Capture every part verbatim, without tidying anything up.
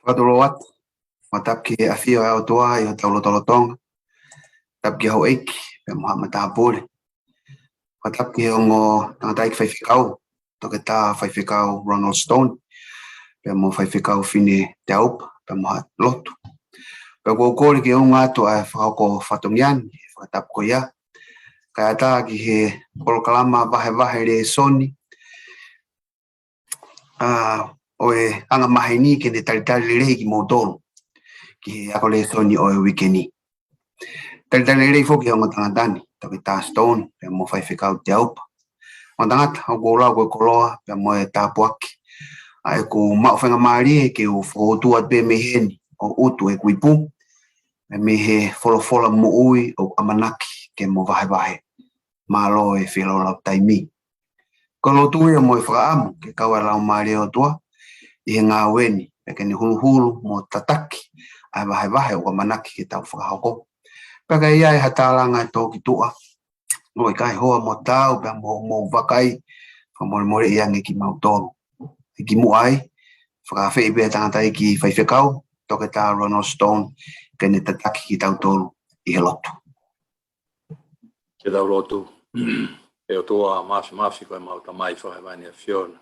Fakatulou atu. Fakatapu ki he ʻafio ʻa e ʻOtua ʻi hotau lotolotonga. Tapu ki he houʻeiki pea mo haʻa matāpule. Fakatapu ki he ongo tangataʻeiki faifekau, Toketā Faifekau Ronald Stone pea mo Faifekau Fine Teaupa pea mo haʻa lotu. Pea ʻoku ou kole ke ʻunga atu ʻa e fakahoko fatongia ni, fakatapu ko ia. Kae ʻatā ki he polokalama vahevahe lēsoni ʻa, ʻo e anga maheni ke ne talitali lelei kimoutolu ki he ako lēsoni ʻo e uike ni. Talitali lelei foki ʻa e ongo tangata ni, Toketā Stone pea mo Faifekau Teaupa. Ongo tangata, ʻoku ou lau ko e koloa pea mo e tāpuaki ʻa ʻeku maʻu faingamālie ke u fokotuʻu atu pē mei heni ʻo utu ʻeku ipu, pea mei he folofola moʻui ʻoku ʻamanaki ke mo vahevahe. Mālō e feilaulau taimi. Ko e lotu ia mo e fakaʻamu ke kau ʻa e Laumālie ʻo e ʻOtua ʻi he ngāue ni, pea ke ne huluhulu mo tataki ʻa e vahevahe ʻoku ʻamanaki ke tau fakahoko. Pea ka ʻi ai ha tālanga ʻe tō ki tuʻa, ʻo ʻikai hoa mo taau pea mo, mo vakai, fakamolemoleʻi ange kimautolu. ʻI ki muʻa ai, fakaafeʻi pē ʻa e tangataʻeiki faifekau, Toketā Ronald Stone, ke ne tataki kitautolu ʻi he lotu. Ke tau lotu. ʻE ʻOtua Māfimafi, ko ʻemau Tamai fakahēvani ʻa e ʻAfiona,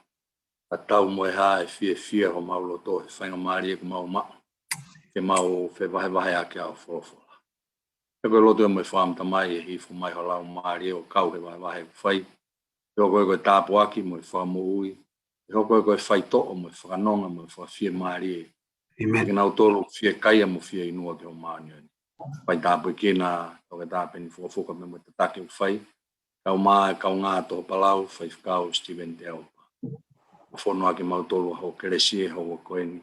ʻa e tau mo e hā e fiefia homau loto he faingamālie ʻoku mau maʻu ke mau fevahevahe ʻaki ʻa hoʻo folofola. Pea ko e lotu ia mo e fakaʻamu, Tamai, ʻe hifo mai ho Laumālie ʻo kau he vahevahe ʻoku fai. ʻE hoko ia ko e tāpuaki mo e fakamoʻui. ʻE hoko ia ko e faitoʻo mo e fakanonga mo e fakafiemālie ʻiate kinautolu ʻoku fiekaia mo fieinua ki ho māʻoniʻoni. Fai tāpuekina Toketā Peni Fukafuka pea mo e tataki ʻoku fai. Kau mai e kaungā toho palau, Faifekau Stephen Teaupa. Fakafofongaʻi kimautolu ʻa ho kelesi ʻi he houa ko eni.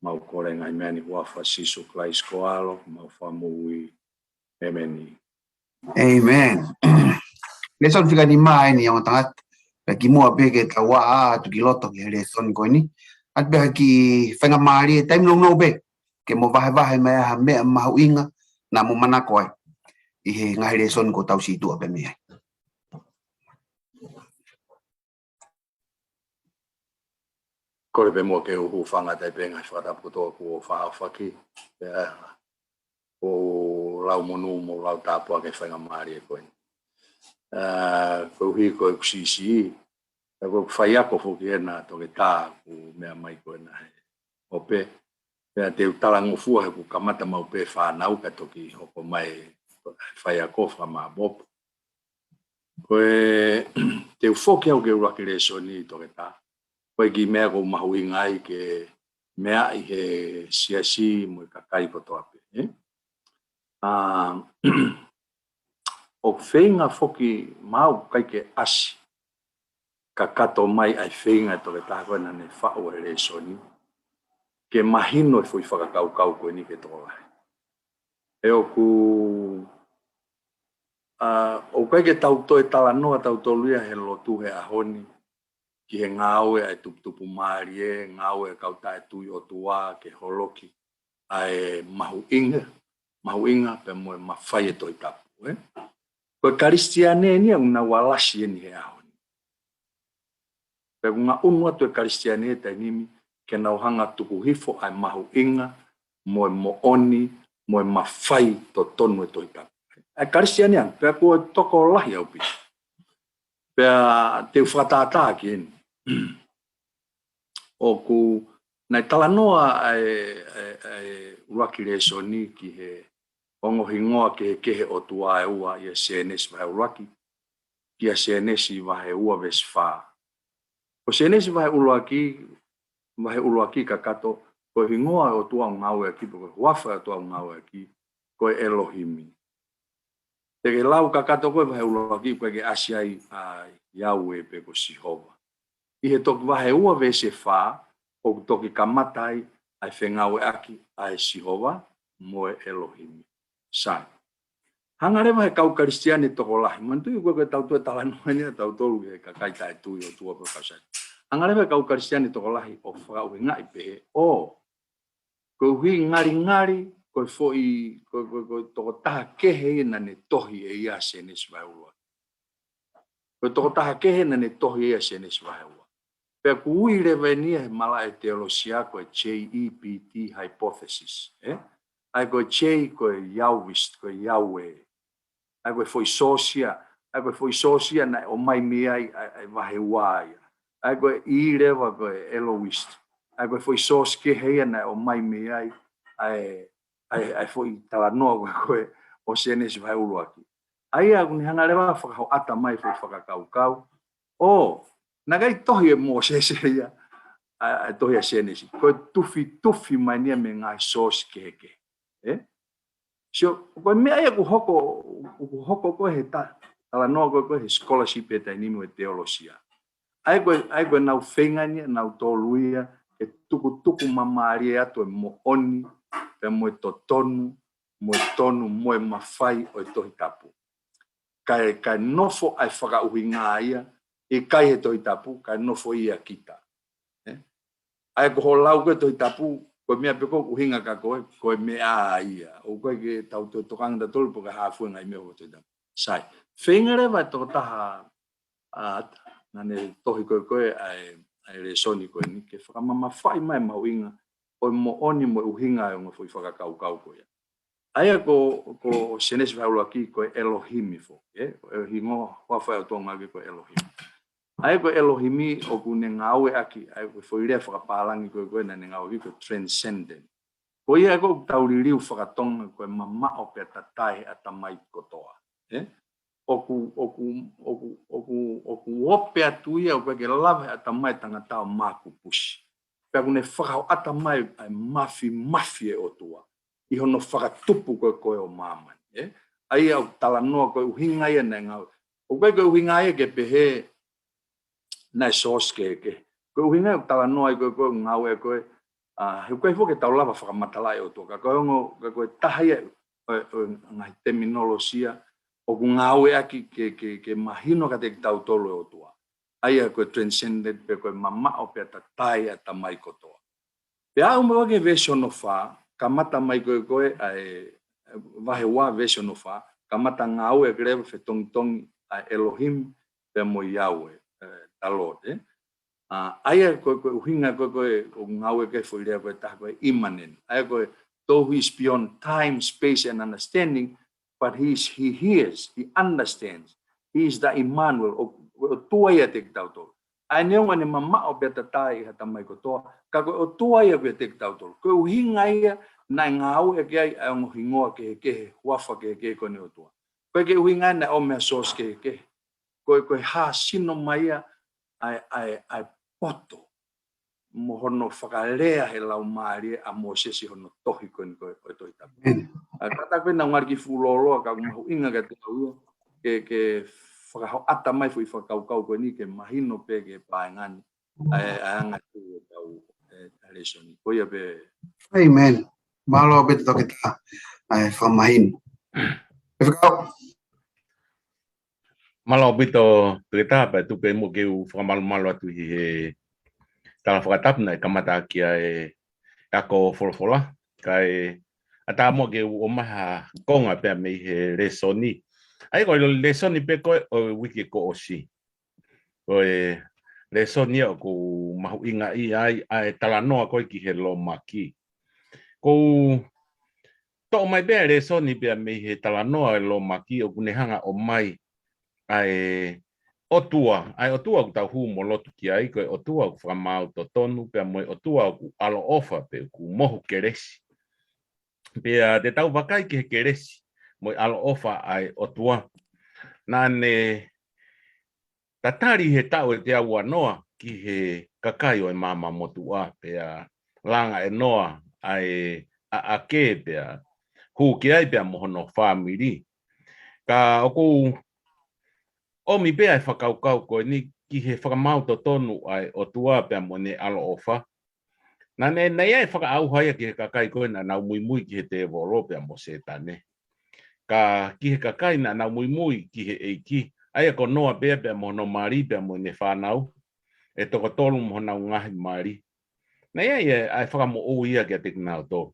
Mau kole e ngaahi meʻa ni ʻi he huafa ʻo Sīsū Kalaisi ko ho ʻAlo, mau Fakamoʻui. ʻĒmeni. ʻĒmeni. Lēsoni fika nima eni, ongo tangata. Pea kimuʻa pē ke tau ʻā atu ki loto ki he lēsoni ko eni, ʻoatu pē ha kiʻi faingamālie, taimi nounou pē, ke mo vahevahe mai ha meʻa mahuʻinga naʻa mo manako ai ʻi he ngaahi lēsoni kuo tau situʻa pē mei ai. Kole pē muʻa ke u hūfanga atu pē he ngaahi fakatapu kotoa kuo fai ʻe he ʻEiki. Pea ʻoku ou lau monū mo lau tāpuaki e faingamālie ko eni. ʻA, koeʻuhi ko ʻeku siʻisiʻi, pea ko ʻeku faiako foki ena, Toketā, ʻoku meʻa mai ko ena he ope. Pea te u talangofua he ʻoku kamata maʻu pē fānau kae toki hoko mai e faiako fakamāʻopoʻopo. Ko e, te u foki au ki he ʻuluaki lēsoni, Toketā. Ko e kiʻi meʻa ʻoku mahuʻinga ai ke meaʻi he siasi mo e kakai kotoa pē, ē? ʻA, ʻoku feinga foki, mahalo ʻikai ke ʻasi kakato mai ʻa e feinga ʻa e Toketā ko ē naʻa ne faʻu e lēsoni, ke mahino e foʻi fakakaukau ko eni ki he tokolahi. ʻE ʻoku, ʻa, ʻoku ʻikai ke tau toe talanoa tautolu ia he lotu he ʻaho ni ki he ngāue ʻa e tuputupu mālie, ngāue ʻa e kau taʻetui ʻOtua ke holoki ʻa e mahuʻinga, mahuʻinga pea mo e mafai e Tohi Tapu, ē? Ko e Kalisitiane eni ia ʻoku nau ʻalasi eni he ʻaho ni. Pea ʻoku ngaʻunu atu e Kalisitiane he taimi ni ke nau hanga ʻo tuku hifo ʻa e mahuʻinga mo e moʻoni mo e mafai totonu e Tohi Tapu. ʻA e Kalisitiane ange, pea kuo tokolahi ʻaupito. Pea te u fakatātā ki heni. ʻOku, naʻe talanoa ʻa e, ʻa e, ʻa e ʻuluaki lēsoni ki he ongo hingoa kehekehe ʻo e ʻOtua ʻe ua ʻia Sēnesi vahe ʻuluaki, kia Sēnesi vahe ua veesi fā. Ko Sēnesi vahe ʻuluaki, vahe ʻuluaki kakato, ko e hingoa ʻo e ʻOtua ʻoku ngāueʻaki, pe ko e huafa ʻo e ʻOtua ʻoku ngāueʻaki, ko e ʻElohimi. Te ke lau kakato ko e vahe ʻuluaki, ʻoku ʻikai ke ʻasi ai ʻa Yahweh pe ko Sihova. ʻI he toki vahe ua veesi fā, ʻoku toki kamata ai ʻa e fengāueʻaki ʻa e Sihova mo e ʻElohimi. Sai. Hanga leva he kau Kalisitiane tokolahi. Manatuʻi ko e, ko e tau toe talanoa eni ʻa tautolu ki he kakai taʻetui ʻOtua ko e kau saienisi. Hanga leva he kau Kalisitiane tokolahi ʻo fakaʻuhingaʻi pehē, ʻo, koeʻuhi ngalingali, ko e foʻi, ko, ko, ko e tokotaha kehe ia naʻa ne tohi ʻe ia Sēnesi vahe ʻuluaki. Ko e tokotaha kehe naʻa ne tohi ʻe ia Sēnesi vahe ua. Pea ʻoku ui leva eni ia he malaʻe teolosia ko e J E P T hypothesis, ē? ʻA ia ko e J ko e Yahwist, ko e Yahweh. ʻA ia ko e foʻi source ia, ʻa ia ko e foʻi source ia naʻe ʻomai mei ai ʻa e, ʻa e vahe ua ia. ʻA ia ko e E leva ko e Elohist. ʻA ia ko e foʻi source kehe ia naʻe ʻomai mei ai ʻa e, ʻa e, ʻa e foʻi talanoa ko ē, ko ē ʻo Sēnesi vahe ʻuluaki. ʻA ia ʻoku ne hanga leva fakahoʻata mai foʻi fakakaukau. ʻO, naʻe ʻikai tohi ʻe Mōsese ia ʻa, ʻa e tohi ʻa Sēnesi. Ko e tufitufi mai eni ia mei he ngaahi source kehekehe. Ē? Sio, ko e meʻa ia ʻoku hoko, ʻoku hoko ko ē he ta-, talanoa ko ē ko ē he scholarship he taimi ni ʻo e teolosia. ʻA ia ko e, ʻa ia ko ʻenau feinga eni ia ʻanautolu ia ke tukutuku māmālie atu e moʻoni, pea mo e totonu, mo e tonu, mo e mafai ʻo e Tohi Tapu. Kae, kae nofo ʻa e fakaʻuhinga ia, ʻikai he Tohi Tapu, kae nofo ia kita. Ē? ʻA ia ko hoʻo lau ko ē Tohi Tapu, ko e meʻa pē ko ē ʻoku ʻuhinga kia koe, ko e meʻa ia. ʻOku ʻikai ke tau toe tokanga tautolu pe ko e hā fua e ngaahi meʻa ʻoku Tohi Tapu. Sai. Feinga leva e tokotaha, ʻa, naʻa ne tohi ko ē ko ē ʻa e, ʻa e lēsoni ko eni, ke fakamamafaʻi mai e mahuʻinga ʻo e moʻoni mo e ʻuhinga ʻo e ongo foʻi fakakaukau ko ia. ʻA ia ko, ko Sēnesi vahe ʻuluaki ko e Elohimi foki, ē? Ko e hingoa, huafa ʻo e ʻOtua ʻoku ngāueʻaki ko e Elohimi. ʻA ia ko e Elohimi ʻoku ne ngāueʻaki, ʻa ia ko e foʻi lea fakapālangi ko ē ko ē naʻa ne ngāueʻaki ko e transcendent. Ko ia ʻoku tau liliu fakatonga ko e mamaʻo pea tatae he ʻatamai kotoa. Ē? ʻOku, ʻoku, ʻoku, ʻoku, ʻoku ope atu ia ʻoku ʻikai ke lava he ʻatamai tangata ʻo makupusi. Pea ʻoku ne fakahoʻata mai ʻa e mafimafi e ʻOtua ʻi hono fakatupu ko ē ko ē ʻo māmani, ē? ʻA ia ʻoku talanoa ko e ʻuhinga ia naʻe ngāue. ʻOku ʻikai ko e ʻuhinga ia ke pehē naʻe source kehekehe. Ko e ʻuhinga ia ʻoku talanoa ai ko ē ko e ngāue ko ē, ʻa, he ʻoku ʻikai foki ke tau lava fakamatalaʻi e ʻOtua. Ka ko e ongo, ka ko e taha ia ʻo e, ʻo e ngaahi teminolosia ʻoku ngāueʻaki ke, ke, ke mahino kiate kitautolu e ʻOtua. ʻA ia ko e transcendent pe ko e mamaʻo pea tatae he ʻatamai kotoa. Pea aʻu mai ki he veesi hono fā, kamata mai ko ē ko ē ʻa e vahe ua veesi hono fā, kamata ngāueʻaki leva fetongitongi ʻa e Elohim pea mo Yahweh, ē, the Lord, ē. ʻA, ʻa ia ko e, ko e ʻuhinga ko ē ko ē ʻoku ngāueʻaki e foʻi lea ko ē taha ko e immanent. ʻA ia ko e, though he is beyond time, space, and understanding, but he is, he hears, he understands. He is the Immanuel, ʻo, ʻOtua ia ʻiate kitautolu. ʻA ia neongo ʻene mamaʻo pea tatae he ʻatamai kotoa, ka ko e ʻOtua ia ʻoku ʻiate kitautolu. Ko e ʻuhinga ia naʻe ngāueʻaki ai ʻa e ongo hingoa kehekehe, huafa kehekehe ko eni ʻo e ʻOtua. ʻOku ʻikai ke ʻuhinga ia naʻe ʻomai e source kehekehe. Ko e, ko e hāsino mai ia ʻa e, ʻa e, ʻa e poto mo hono fakalea he laumālie ʻa Mōsese hono tohi ko eni ko ē ʻo e Tohi Tapu. ʻĒmeni. ʻA, kātaki pē naʻa ku ngali kiʻi fuʻu lōloa ka ʻoku mahuʻinga kiate au ia ke, ke fakahoʻata mai foʻi fakakaukau ko eni ke mahino pē ki he paenga ni ʻa e, ʻa e anga ʻetau, ē, ʻa e lēsoni. Ko ia pē. ʻĒmeni. Mālō ʻaupito toketā ʻa e fakamahino. ʻE fekau. Mālō ʻaupito toketā, pea tuku muʻa ke u fakamalumalu atu ʻi he tala fakatapu naʻe kamata ʻaki ʻa e ako folofola. Kae ʻatā muʻa ke u ʻomai ha konga pea mei he lēsoni. ʻA ia ko e lēsoni pē ko ē ʻo e uike kuo ʻosi. Ko e lēsoni ia ʻoku mahuʻingaʻia ai ʻa e talanoa ko ē ki he lōmaki. Ko u toʻo mai pē ʻa e lēsoni pea mei he talanoa e lōmaki ʻoku ne hanga ʻo ʻomai ʻa e ʻOtua, ʻa e ʻOtua ʻoku tau hū mo lotu ki ai, ko e ʻOtua ʻoku fakamaau totonu, pea mo e ʻOtua ʻoku ʻaloʻofa, pea ʻoku mohu kelesi. Pea te tau vakai ki he kelesi mo e ʻaloʻofa ʻa e ʻOtua. Naʻa ne tatali he taʻu ʻe teau ua noa ki he kakai ʻo e maama motuʻa, pea langa ʻe Noa ʻa e ʻaʻake pea hū ki ai pea mo hono fāmili. Ka ʻoku ou ʻomi pē ʻa e fakakaukau ko eni ki he fakamaau totonu ʻa e ʻOtua pea mo ʻene ʻaloʻofa. Naʻa ne, naʻe ʻi ai e fakaʻauha ia ki he kakai ko ē naʻa nau muimui ki he tēvolo pea mo Sētane. Ka ki he kakai naʻa nau muimui ki he ʻEiki, ʻa ia ko Noa pē pea mo hono mali pea mo ʻene fānau ʻe toko tolu mo honau ngaahi mali. Naʻe ʻi ai e, ʻa e fakamoʻui ia kiate kinautolu.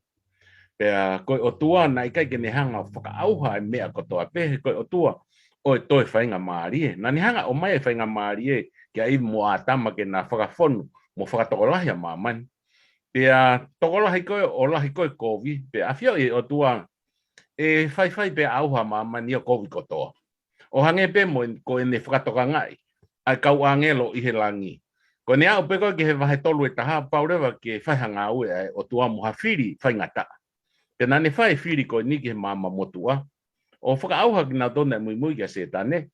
Pea ko e ʻOtua naʻe ʻikai ke ne hanga ʻo fakaʻauha e meʻa kotoa pē, he ko e ʻOtua ʻo e toe faingamālie. Naʻa ne hanga ʻo ʻomai e faingamālie kia ʻIvi mo ʻĀtama ke na fakafonu mo fakatokolahi ʻa māmani. Pea tokolahi ko ē ʻo lahi ko ē kovi, pea ʻafioʻi ʻe he ʻOtua ʻe faifai pē ʻauha ʻa māmani ʻo kovi kotoa. ʻO hangē pē mo ko ʻene fakatokangaʻi ʻa e kau ʻāngelo ʻi he langi. Ko ʻene aʻu pē ko ē ki he vahe tolu ʻe taha, pau leva ke fai ha ngāue ʻa e ʻOtua mo ha fili faingataʻa. Pea naʻa ne fai e fili ko eni ki he maama motuʻa, ʻo fakaʻauha kinautolu naʻe muimui kia Sētane,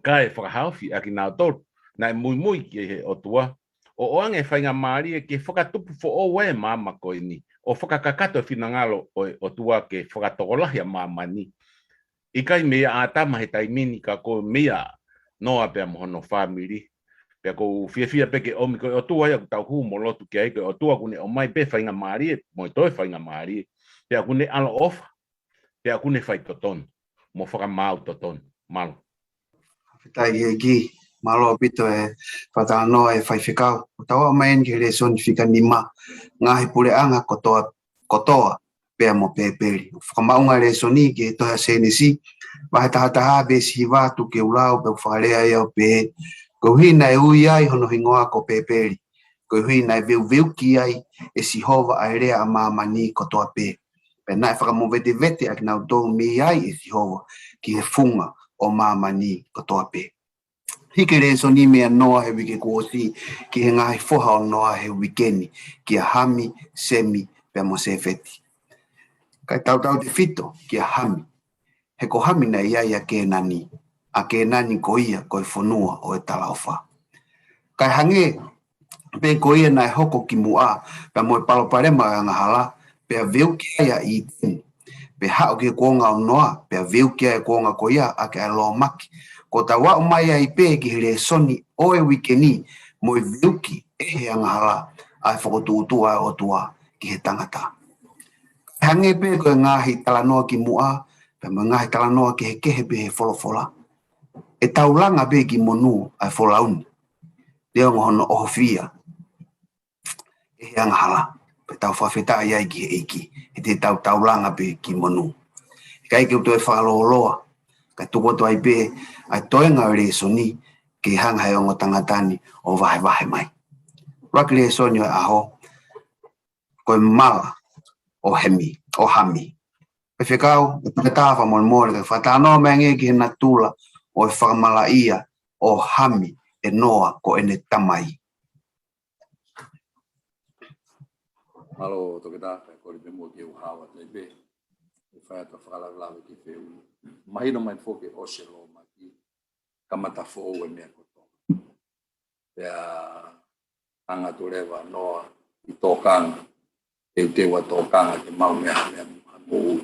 kae fakahaofi ʻa kinautolu naʻe muimui ki he ʻOtua, ʻo ʻoange e faingamālie ke fakatupu foʻou e maama ko eni, ʻo fakakakato e finangalo ʻo e ʻOtua ke fakatokolahi ʻa māmani. ʻIkai meia ʻĀtama he taimi ni, ka ko meia Noa pea mo hono fāmili. Pea ʻoku ou fiefia pē ke ʻomi, ko e ʻOtua ia ʻoku tau hū mo lotu ki ai, ko e ʻOtua ʻoku ne ʻomai pē faingamālie mo e toe faingamālie. Pea ʻoku ne ʻaloʻofa, pea ʻoku ne faitotonu mo fakamaau totonu. Mālō. Fakafetaʻi ʻEiki, mālō ʻaupito e fakatalanoa ʻa e faifekau. ʻOku tau aʻu mai eni ki he lēsoni fika nima, ngaahi puleʻanga kotoa, kotoa pea mo Pēpeli. ʻOku fakamaʻunga e lēsoni ki he tohi ʻa Sēnesi, vahe taha taha, veesi hiva, tuku ke u lau, pea ʻoku fakalea ia ʻo pehē: Koeʻuhi naʻe ui ai hono hingoa ko Pēpeli, koeʻuhi naʻe veuveuki ai ʻe Sihova ʻa e lea ʻa māmani kotoa pē. Pea naʻe fakamovetevete ʻa kinautolu mei ai ʻe Sihova ki he funga ʻo māmani kotoa pē. Hiki e lēsoni meia Noa he uike kuo ʻosi ki he ngaahi foha ʻo Noa he uike ni, kia Hami, Semi, pea mo Sēfeti. Kae tautautefito kia Hami, he ko Hami naʻe ʻi ai ʻa Kēnani, ʻa Kēnani ko ia ko e fonua ʻo e talaʻofa. Kae hangē pē ko ia naʻe hoko kimuʻa, pea mo e palopalema ʻo e angahala, pea veuki ai ʻa ʻĪteni. Pea haʻu ki he kuonga ʻo Noa, pea veuki ai e kuonga ko ia ʻaki ʻa e lōmaki. Kuo tau aʻu mai ai pē ki he lēsoni ʻo e uike ni, mo e veuki ʻe he angahala ʻa e fokotuʻutuʻu ʻa e ʻOtua ki he tangata. Hangē pē ko e ngaahi talanoa kimuʻa, pea mo e ngaahi talanoa kehekehe pē he folofola, ʻe taulanga pē ki monū ʻa e folau ni, neongo hono ʻohofia ʻe he angahala. Pea tau fakafetaʻi ai ki he ʻEiki, he te tau taulanga pē ki monū. ʻIkai ke u toe fakalōloa, kae tuku atu ai pē ʻa e toenga ʻo e lēsoni ke hanga ʻe he ongo tangata ni ʻo vahevahe mai. ʻUluaki lēsoni ʻo e ʻaho, ko e mala ʻo Hemi, ʻo Hami. Faifekau, ʻe tangata fakamolemole, kae fakatalanoa mai angē ki he natula ʻo e fakamalaʻia ʻo Hami ʻe Noa ko ʻene tamai. Mālō, Toketā, kae kole pē muʻa ke u hao atu ai pē. ʻE fai atu fakalavelave ki he fehuʻi. Mahino mai foki ʻosi e lōmaki, kamata foʻou e meʻa kotoa. Pea hanga atu leva ʻa Noa ʻi tōkanga, teuteu ʻa tōkanga ke maʻu meʻa, meʻa moʻui.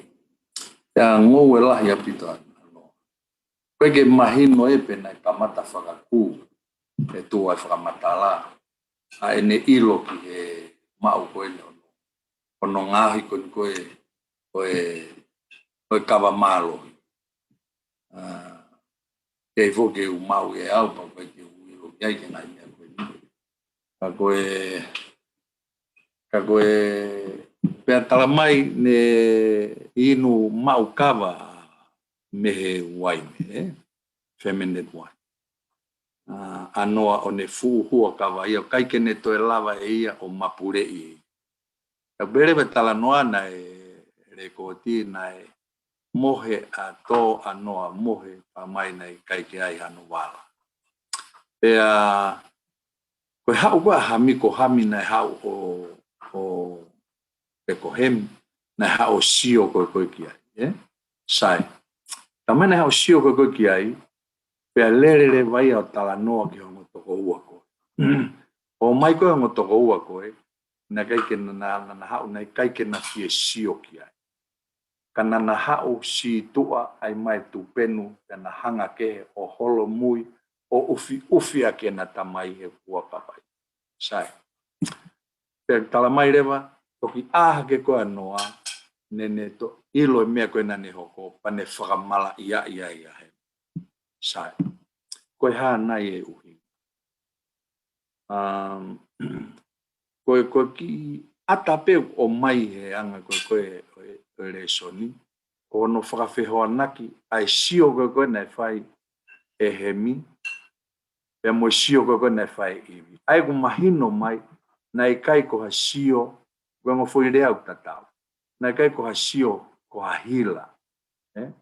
Pea ngoue lahi ʻaupito ʻa Noa. ʻOku ʻikai ke mahino ē pe naʻe kamata fakakū ʻe tuʻu ʻa e fakamatala ʻa ʻene ʻilo ki he maʻu ko eni ʻo hono ngaohi ko eni ko e, ko e, ko e kava mālohi. ʻA, kei foki ke u maʻu ʻe au, pea ʻoku ʻikai ke u ʻilo ki ai ke ngaahi meʻa ko eni. Ka ko e, ka ko e, pea tala mai ne inu maʻu kava mei he uaine, ē? Fermented wine. ʻA, ʻa Noa ʻo ne fuʻu hua kava ia, ʻikai ke ne toe lava ʻe ia ʻo mapuleʻi. Ka pele pē talanoa naʻe lēkooti naʻe mohe ʻa tō ʻa Noa mohe pea mai naʻe ʻikai ke ai hano vala. Pea ko e haʻu ko ē ʻa Hami, ko Hami naʻe haʻu ʻo, ʻo, pe ko Hemi, naʻe haʻu ʻo sio ko ē ko ē ki ai, ē? Sai. Tala mai naʻe haʻu ʻo sio ko ē ko ē ki ai, pea lele leva ia ʻo talanoa ki he ongo tokoua ko ē. ʻOmai ko ē ongo tokoua ko ē, naʻe ʻikai ke na, na, na, na haʻu, naʻe ʻikai ke na fie sio ki ai. Ka naʻa na haʻu ʻo sītuʻa ai mai tupenu, pea na hanga kehe ʻo holomui, ʻo ʻufiʻufi ʻaki ʻena tamai he kuapapai. Sai. Pea tala mai leva, toki ʻā hake ko ē ʻa Noa, ne ne toki ʻilo e meʻa ko ē naʻa ne hoko, pea ne fakamalaʻiaʻi ai ʻa Hemi. Sai. Ko e hā nai e ʻuhinga? Um, ko e, ko e kiʻi ʻata pē ʻoku ʻomai he anga ko ē ko ē ʻo e, ʻo e lēsoni, ko hono fakafehoanaki ʻa e sio ko ē ko ē naʻe fai ʻe Hemi, pea mo e sio ko ē ko ē naʻe fai ʻe ʻIvi. ʻA ia ʻoku mahino mai, naʻe ʻikai ko ha sio, ko e ongo foʻi lea ʻoku tatau. Naʻe ʻikai ko ha sio, ko ha hila. ʻE?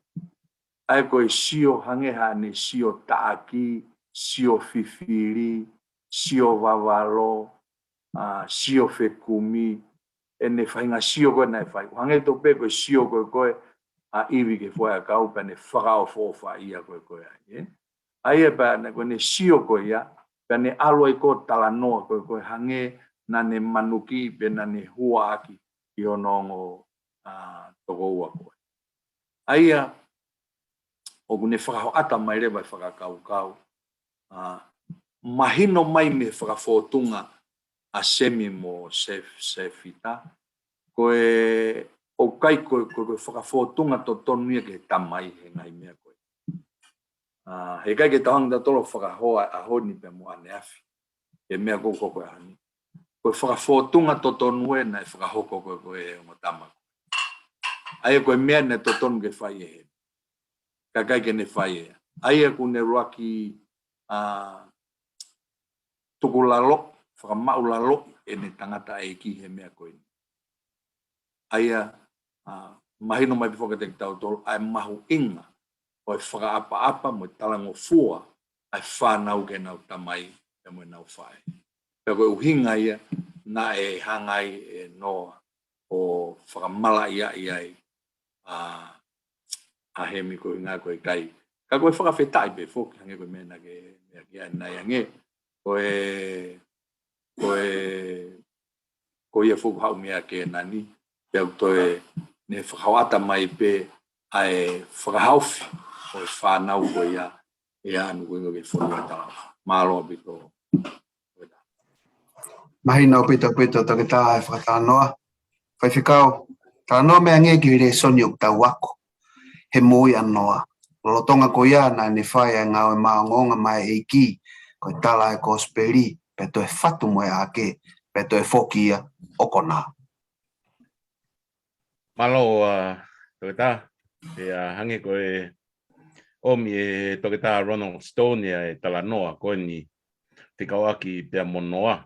ʻA ia ko e sio hangē haʻane sio taʻaki, sio fifili, sio vavalo, ʻa, sio fekumi, ʻene faʻahinga sio ko ē naʻe fai. Hangē tofu pē ko e sio ko ē ko ē ʻa ʻIvi ki he foʻi ʻakau pea ne fakaʻofoʻofa ia ko ē ko ē ai, ʻe? ʻA ia pea naʻe ko ʻene sio ko ia, pea ne ʻalu ai ko ē talanoa ko ē ko ē hangē naʻa ne manuki pe naʻa ne huaʻaki ʻi hono ongo, ʻa, tokoua ko ē. ʻA ia, ʻoku ne fakahoʻata mai leva e fakakaukau. ʻA, mahino mai mei he fakafōtunga ʻa Semi mo Sef-, Sefita. Ko e ʻoku ʻikai ko, ko, ko e fakafōtunga totonu ia ki he tamai he ngaahi meʻa ko ē. ʻA, heʻikai ke tau hanga tautolu ʻo fakahoa ʻa e ʻaho ni pea mo ʻaneafi. He meʻa ko ē ko ē ko ē ʻaho ni. Ko e fakafōtunga totonu ē naʻe fakahoko ko ē ko ē ʻe he ongo tama. ʻA ia ko e meʻa naʻe totonu ke fai ʻe he. Ka ʻikai ke ne fai ē. ʻA ia ʻoku ne ʻuluaki, ʻa, tukulalo, fakamaʻulalo ʻene tangataʻeiki he meʻa ko eni. ʻA ia, ʻa, mahino mai pē foki kiate kitautolu, ʻa e mahuʻinga ʻo e fakaʻapaʻapa mo e talangofua ʻa e fānau ki heʻenau tamai pea mo ʻenau faʻē. Pea ko e ʻuhinga ia naʻe hanga ai ʻe Noa ʻo fakamalaʻiaʻi ai ʻa, ʻa Hemi ko e ʻuhinga ko e ʻikai. Ka ko e fakafetaʻi pē foki, hangē ko e meʻa naʻa ke meʻa ki ai ʻanenai ange. Ko e, ko e, ko ia foki haʻu mei Kēnani, pea ʻoku toe ne fakahoʻata mai pē ʻa e fakahaofi ʻo e fānau ko ia ʻe anu ko ia ki he fonua talaʻofa. Mālō ʻaupito. Mahino ʻaupito, ʻaupito, Toketā, e fakatalanoa. Faifekau, talanoa mai ange ki he lēsoni ʻoku tau ako he moʻui ʻa Noa. Lolotonga ko ia naʻa ne fai ʻa e ngāue maʻongoʻonga maʻa e ʻEiki, ko e tala e kosipeli, pea toe fatu mo e ʻaʻake, pea toe foki ia ʻo konā. Mālō, ʻa, Toketā, ʻe, ʻa, hangē ko e ʻomi ʻe Toketā Ronald Stone ʻa e talanoa ko eni fekauʻaki pea mo Noa.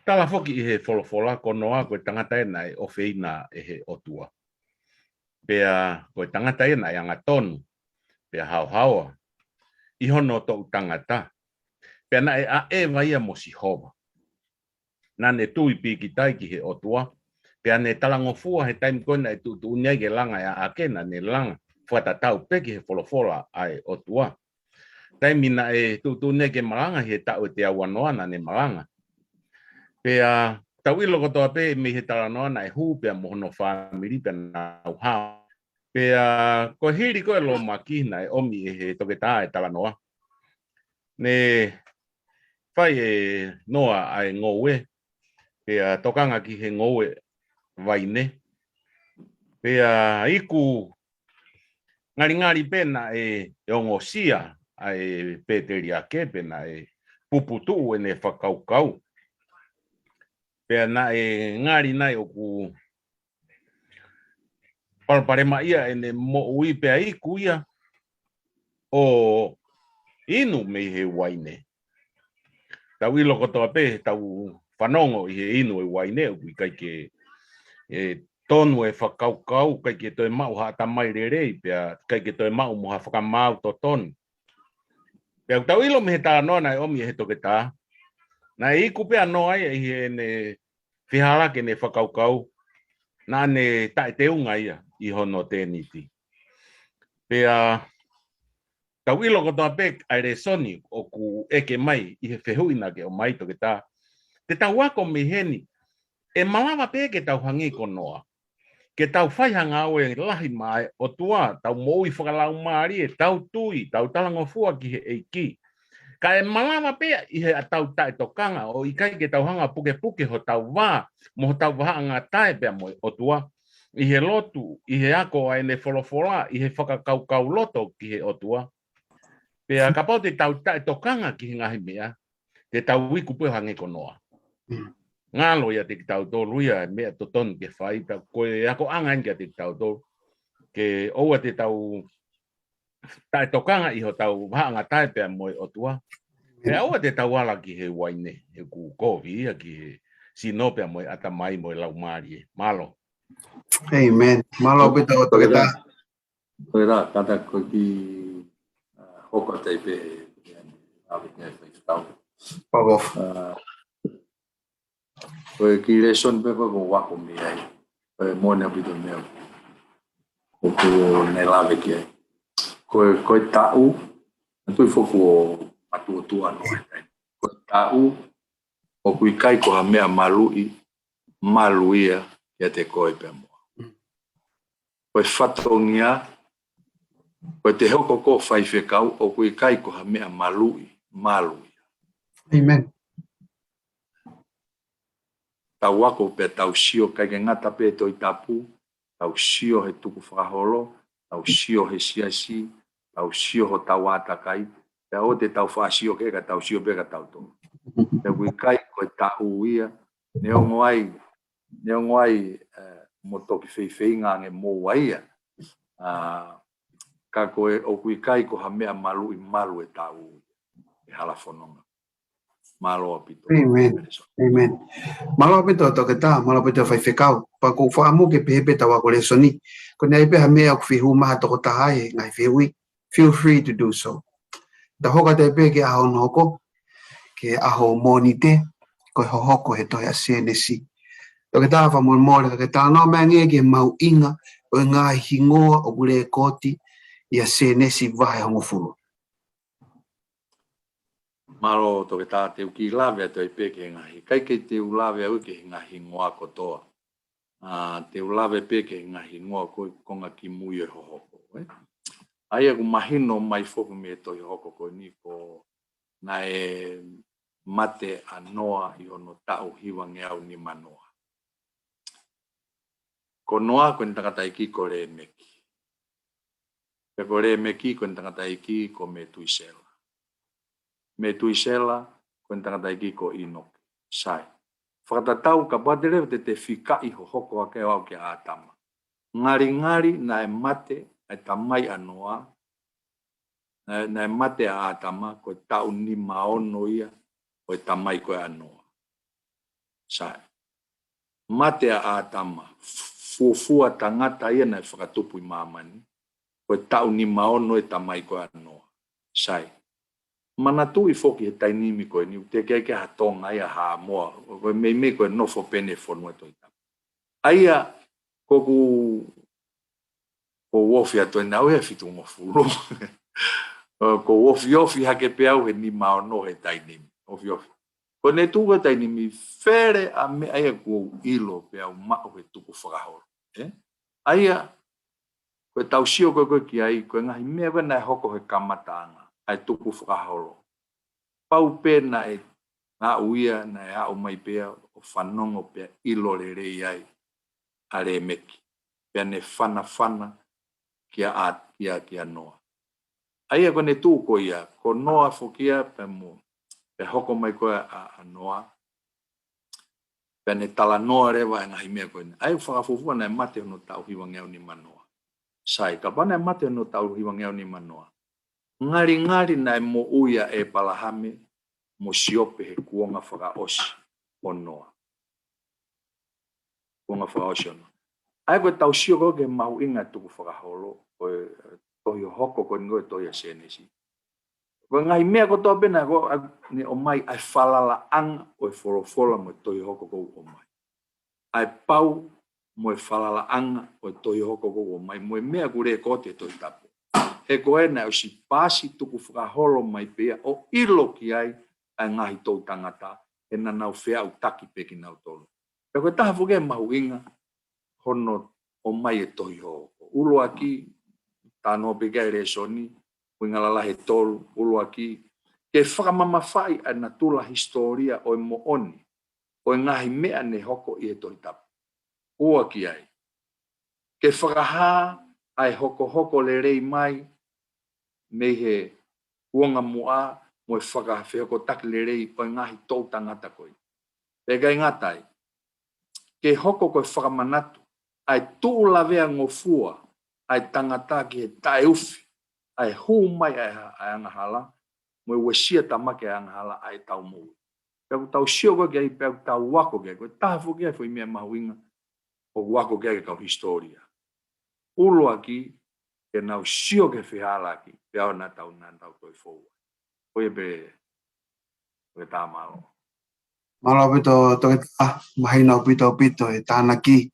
Tala foki ʻi he folofola ko Noa ko e tangata ē naʻe ʻofeina ʻe he ʻOtua. Pea ko e tangata ē naʻe angatonu, pea haohaoa, ʻi hono toʻu tangata. Pea naʻe ʻaʻeva ia mo Sihova. Naʻa ne tui pīkitai ki he ʻOtua. Pea ne talangofua he taimi ko ē naʻe tuʻutuʻuni ai ke langa e ʻaʻake, naʻa ne langa fakatatau pē ki he folofola ʻa e ʻOtua. Taimi naʻe tuʻutuʻuni ai ke malanga he taʻu ʻe teau ʻa Noa naʻa ne malanga. Pea tau ʻilo kotoa pē mei he talanoa naʻe hū pea mo hono fāmili pea nau hao. Pea ko e hili ko ē lōmaki naʻe ʻomi ʻe he Toketā e talanoa. Ne fai ʻe Noa ʻa e ngoue, pea tokanga ki he ngoue vaine. Pea iku ngalingali pē naʻe ongosia ʻa e pēteliake, pea naʻe puputuʻu ʻene fakakaukau. Pea naʻe ngali nai ʻoku palopalemaʻia ʻene moʻui pea iku ia ʻo inu mei he uaine. Tau ʻilo kotoa pē, tau fanongo ʻi he inu e uaine, ʻoku ʻikai ke, ʻe, tonu e fakakaukau, ʻikai ke toe maʻu ha ʻatamai lelei, pea ʻikai ke toe maʻu mo ha fakamaau totonu. Pea ʻoku tau ʻilo mei he talanoa naʻe ʻomi ʻe he Toketā, naʻe iku pē ʻa Noa ia ʻi heʻene fehālaaki ʻene fakakaukau, naʻa ne taʻeteunga ia ʻi hono tēniti. Pea tau ʻilo kotoa pē ʻa e lēsoni ʻoku ʻeke mai ʻi he fehuʻi naʻa ke ʻomai, Toketā. Te tau ako mei heni, ʻe malava pē ke tau hangē ko Noa, ke tau fai ha ngāue lahi maʻa e ʻOtua, tau moʻui fakalaumālie, tau tui, tau talangofua ki he ʻEiki. Ka ʻe malava pē ia ʻi heʻetau taʻetokanga ʻo ʻikai ke tau hanga pukepuke hotau vā mo hotau vahaʻangatae pea mo e ʻOtua, ʻi he lotu, ʻi he ako ʻa ʻene folofola, ʻi he fakakaukau loto ki he ʻOtua. Pea kapau te tau taʻetokanga ki he ngaahi meʻa, te tau iku pē ʻo hangē ko Noa. Mm. Ngalo ia ʻiate kitautolu ia e meʻa totonu ke fai, pea ko e akoʻanga eni kiate kitautolu, ke ʻoua te tau taʻetokanga ʻi hotau vahaʻangatae pea mo e ʻOtua. Pea ʻoua te tau ala ki he uaine, he ʻoku kovi ia ki he sino pea mo e ʻatamai mo e laumālie. Mālō. Amen. Mālō ʻaupito, Toketā. Toketā, kātaki ko e kiʻi, uh, hoko atu ai pē he, he, he, he, he, he, he, he, Pogos. Ko e kiʻi lēsoni pē ko ē ʻoku ou ako mei ai. Ko e moʻoni ʻaupito meʻa ʻoku ne lave ki ai. Ko e, ko e taʻu, ʻa e tui foki ʻo matuʻotuʻa noa e taimi. Ko e taʻu, ʻoku ʻikai ko ha meʻa maluʻi, malu ia kiate koe pea mo au. Ko e fatongia, ko e te hoko ko e faifekau, ʻoku ʻikai ko ha meʻa maluʻi, malu ia. Amen. Tau ako pea tau sio, ʻikai ke ngata pē Tohi Tapu, tau sio he tukufakaholo, tau sio he siasi, tau sio hotau ʻātakai, pea ʻoua te tau faʻa sio ki ai ka tau sio pē ka tau tō. Pea ʻoku ʻikai ko e taʻu ia, neongo ai, neongo ai, eh, mo toki feifeinga ange mo ua ia. Ah, ka ko e ʻoku ʻikai ko ha meʻa maluʻi, malu e taʻu e hala fononga. Mālō ʻaupito. Amen. Amen. Mālō ʻaupito Toketā, mālō ʻaupito faifekau. Pea ʻoku ou fakaʻamu ke pehē pē ʻetau ako lēsoni. Ko e ʻi ai pē ha meʻa ʻoku fie hū mai ha tokotaha he ngaahi fehuʻi, feel free to do so. Tau hoko atu ai pē ki he ʻaho hono hoko, ki he ʻaho Mōnite, ko e hohoko he tohi ʻa Sēnesi. Toketā, fakamolemole ka ke talanoa mai ange ki he mahuʻinga ʻo e ngaahi hingoa ʻoku lēkooti ʻia Sēnesi vahe hongofulu. Mālō Toketā, te u kiʻi lave atu ai pē ki he ngaahi, ʻikai ke te u lave au ki he ngaahi hingoa kotoa. Ah, te u lave pē ki he ngaahi hingoa ko e konga kimui e hohoko, ē? ʻA ia ʻoku mahino mai foki mei he tohi hohoko ko eni ko naʻe mate ʻa Noa ʻi hono taʻu hivangeau nima noa. Ko Noa ko ʻene tangataʻeiki ko Lēmeki. Pea ko Lēmeki ko ʻene tangataʻeiki ko Metuisela. Metuisela ko ʻene tangataʻeiki ko ʻInoke. Sai. Fakatatau kapau te leva te te fikaʻi hohoko ake ʻo aʻu kia ʻĀtama. Ngalingali naʻe mate ʻa e tamai ʻa Noa, naʻe, naʻe mate ʻa ʻĀtama ko e taʻu nima ono ia ʻo e tamai ko ē ʻa Noa. Sai. Mate ʻa ʻĀtama, fuofua tangata ia naʻe fakatupu ʻi māmani, ko e taʻu nima ono e tamai ko ē ʻa Noa. Sai. Manatuʻi foki he taimi ko eni, ʻoku teʻeki ai ke ha Tonga ia ha Haʻamoa, ko e meimei ko e nofo pē ʻene fonua Tohi Tapu. ʻA ia, ko ʻeku, ʻoku ou ofi atu ʻeni au he fitungofulu. ʻOku ou ofiofi hake pē au he nima ono he taimi ni. Ofiofi. Ko ʻene tuʻu he taimi ni fele ʻa e meʻa ia ʻoku ou ʻilo pea u maʻu he tukufakaholo. Ē? ʻA ia, ko ʻetau sio ko ē ko ē ki ai, ko e ngaahi meʻa ko ē naʻe hoko he kamataʻanga, ʻa e tukufakaholo. Pau pē naʻe aʻu ia, naʻe aʻu mai pea ʻo fanongo pea ʻilo lelei ai ʻa Lēmeki. Pea ne fanafana kia ʻĀ-, kia, kia Noa. ʻA ia ko ʻene tuʻu ko ia, ko Noa foki ia pea mo, pea hoko mai ko ē ʻa, ʻa Noa. Pea ne talanoa leva e ngaahi meʻa ko eni. ʻA ia ʻoku fakafuofua naʻe mate hono taʻu hivangeau nima noa. Sai, kapau naʻe mate hono taʻu hivangeau nima noa, ngalingali naʻe moʻui ʻa ʻĒpalahame mo Siope he kuonga fakaʻosi ʻo Noa. Kuonga fakaʻosi ʻo Noa. ʻA ia ko ʻetau sio ko ē ki he mahuʻinga e tukufakaholo, ko e tohi hohoko ko eni ko e tohi ʻa Sēnesi. Ko e ngaahi meʻa kotoa pē naʻe ko ē, ʻa, ne ʻomai ʻa e falalaʻanga ʻo e folofola mo e tohi hohoko ʻoku ʻomai. ʻA e pau mo e falalaʻanga ʻo e tohi hohoko ʻoku ʻomai, mo e meʻa ʻoku lēkooti he Tohi Tapu. He ko ē naʻe ʻosi paasi tukufakaholo mai pea ʻo ʻilo ki ai ʻa e ngaahi toʻu tangata, he naʻa nau feʻautaki pē kinautolu. Pea ko e taha foki e mahuʻinga hono ʻomai e tohi hohoko. ʻUluaki, talanoa pē ki ai e lēsoni, ʻuhinga lalahi ʻe tolu, ʻuluaki, ke fakamamafaʻi ʻa e natula hisitōlia ʻo e moʻoni ʻo e ngaahi meʻa ne hoko ʻi he Tohi Tapu. Ua ki ai, ke fakahā ʻa e hokohoko lelei mai mei he kuonga muʻa mo e fakafehokotaki lelei ʻo e ngaahi toʻu tangata ko ē. Pea ʻikai ngata ai, ke hoko ko e fakamanatu ʻa e tuʻu lavea ngofua ʻa e tangata ki he taʻeufi, ʻa e hū mai ʻa e ha-, ʻa e angahala, mo e uesia tamaki ʻa e angahala ʻa ʻetau moʻui. Pea ʻoku tau sio ko ē ki ai, pea ʻoku tau ako ki ai, ko e taha foki ia e foʻi meʻa mahuʻinga ʻoku ako ki ai e kau hisitōlia. ʻUluaki, ke nau sio ki he fehālaaki, pea ʻoua naʻa tau, naʻa tau toe fou ai. Ko ia pē, ko e tā mālō. Mālō ʻaupito Toketā, mahino ʻaupito ʻaupito e tānaki.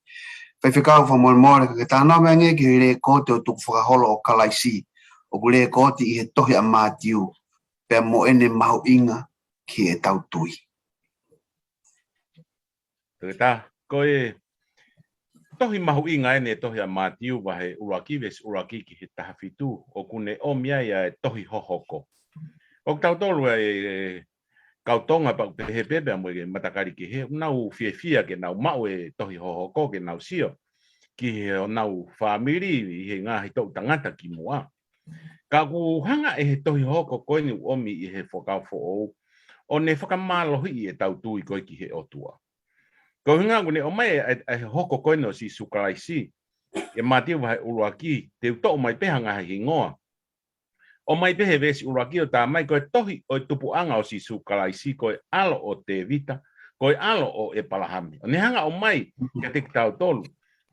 Faifekau fakamolemole, ka ke talanoa mai angē ki he lēkooti ʻo e tukufakaholo ʻo Kalaisi, ʻoku lēkooti ʻi he tohi ʻa Mātiu, pea mo ʻene mahuʻinga ki heʻetau tui. Toketā, ko e tohi mahuʻinga eni e tohi ʻa Mātiu vahe ʻuluaki, veesi ʻuluaki ki he taha fitu, ʻoku ne ʻomi ai ʻa e tohi hohoko. ʻOku tautolu ʻa e, e kau Tonga pea ʻoku pehē pē pea mo e matakali kehe, ʻoku nau fiefia ke nau maʻu e tohi hohoko ke nau sio ki he ʻenau fāmili ʻi he ngaahi toʻu tangata kimuʻa. Ka ʻoku hanga ʻe he tohi hohoko ko eni ʻoku ʻomi ʻi he Fuakava Foʻou, ʻo ne fakamālohiʻi ʻetau tui ko ē ki he ʻOtua. Ko e ʻuhinga ʻoku ne ʻomai e, e, e hohoko ko eni ʻo Sīsū Kalaisi, ʻi he Mātiu vahe ʻuluaki, te u toʻo mai pē ha ngaahi hingoa. ʻOmai pē he veesi ʻuluaki ʻo tā mai ko e tohi ʻo e tupuʻanga ʻo Sīsū Kalaisi, ko e ʻalo ʻo Tēvita, ko e ʻalo ʻo ʻEpalahame. ʻO ne hanga ʻo ʻomai kiate kitautolu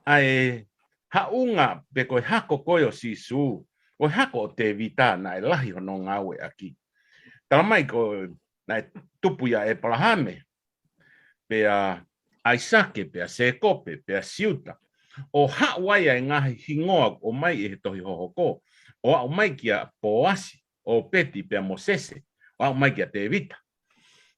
ʻa e haʻunga pe ko e hako ko ē ʻo Sīsū, ko e hako ʻo Tēvita naʻe lahi hono ngāueʻaki. Tala mai ko naʻe tupu ia ʻa ʻEpalahame, pea ʻAisake, pea Sēkope, pea Siuta. ʻO haʻu ai ʻa e ngaahi hingoa ʻoku ʻomai ʻe he tohi hohoko, ʻo aʻu mai kia Pōasi, ʻŌpeti, pea mo Sese, ʻo aʻu mai kia Tēvita,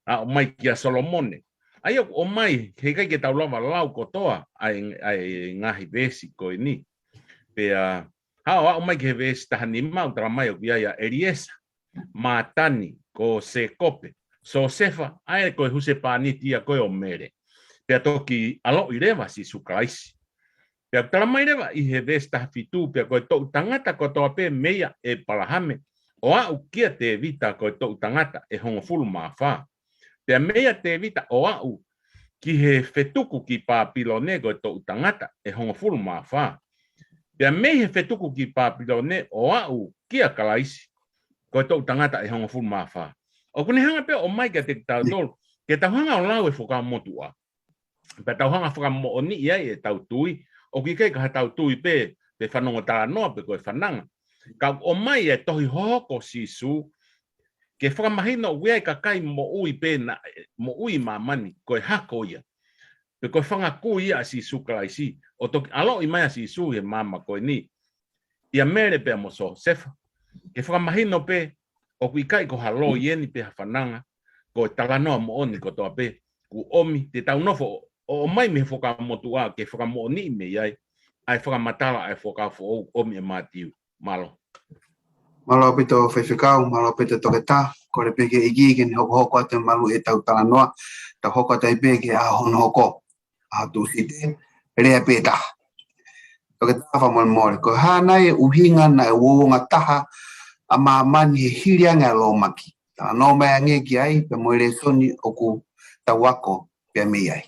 aʻu mai kia Solomone. ʻA ia ʻoku ʻomai, heʻikai ke tau lava lau kotoa ʻa e, ʻa e ngaahi veesi ko eni. Pea haʻu, aʻu mai ki he veesi taha nima ʻoku tala mai ʻoku ʻi ai ʻa ʻEliesa, Mātani, ko Sēkope, Siosefa, ʻa ia ko e husepāniti ia ko ē ʻo Mele. Pea toki ʻaloʻi leva Sīsū Kalaisi. Pea ʻoku tala mai leva ʻi he veesi taha fitu, pea ko e toʻu tangata kotoa pē meia ʻEpalahame ʻo aʻu kia Tēvita ko e toʻu tangata ʻe hongofulu mā fā. Pea meia Tēvita ʻo aʻu ki he fetuku ki Pāpilone ko e toʻu tangata ʻe hongofulu mā fā. Pea mei he fetuku ki Pāpilone ʻo aʻu kia Kalaisi, ko e toʻu tangata ʻe hongofulu mā fā. ʻOku ne hanga pē ʻo ʻomai kiate kitautolu, ke tau hanga ʻo lau e Fuakava Motuʻa. Pea tau hanga fakamoʻoniʻi ai ʻetau tui, ʻoku ʻikai ko haʻatau tui pē, pe fanongo talanoa pe ko e fananga. Ka ʻoku ʻomai e tohi hohoko ʻo Sīsū, ke fakamahino ʻoku ʻi ai e kakai moʻui pē naʻe, moʻui ʻi māmani, ko e hako ia. Pe ko e fanga kui ia ʻa Sīsū Kalaisi, ʻo toki ʻaloʻi mai ʻa Sīsū ʻi he māmani ko eni. ʻIa Mele pea mo Siosefa. Ke fakamahino pē, ʻoku ʻikai ko ha loi eni pe ha fananga, ko e talanoa moʻoni kotoa pē, kuo ʻomi, te tau nofo, ʻo ʻomai mei he Fuakava Motuʻa, ke fakamoʻoniʻi mei ai, ʻa e fakamatala, ʻa e Fuakava Foʻou, ʻomi ʻe Mātiu. Mālō. Mālō ʻaupito Faifekau, mālō ʻaupito Toketā, kole pē ki he ʻEiki ke ne hokohoko atu e malu ʻetau talanoa, tau hoko atu ai pē ki he ʻaho hono hoko, ʻaho Tūsite, lea pē taha. Toketā fakamolemole, ko e hā nai e ʻuhinga naʻe uouongataha ʻa māmani he hili ange ʻa e lōmaki? Talanoa mai angē ki ai, pea mo e lēsoni ʻoku tau ako pea mei ai.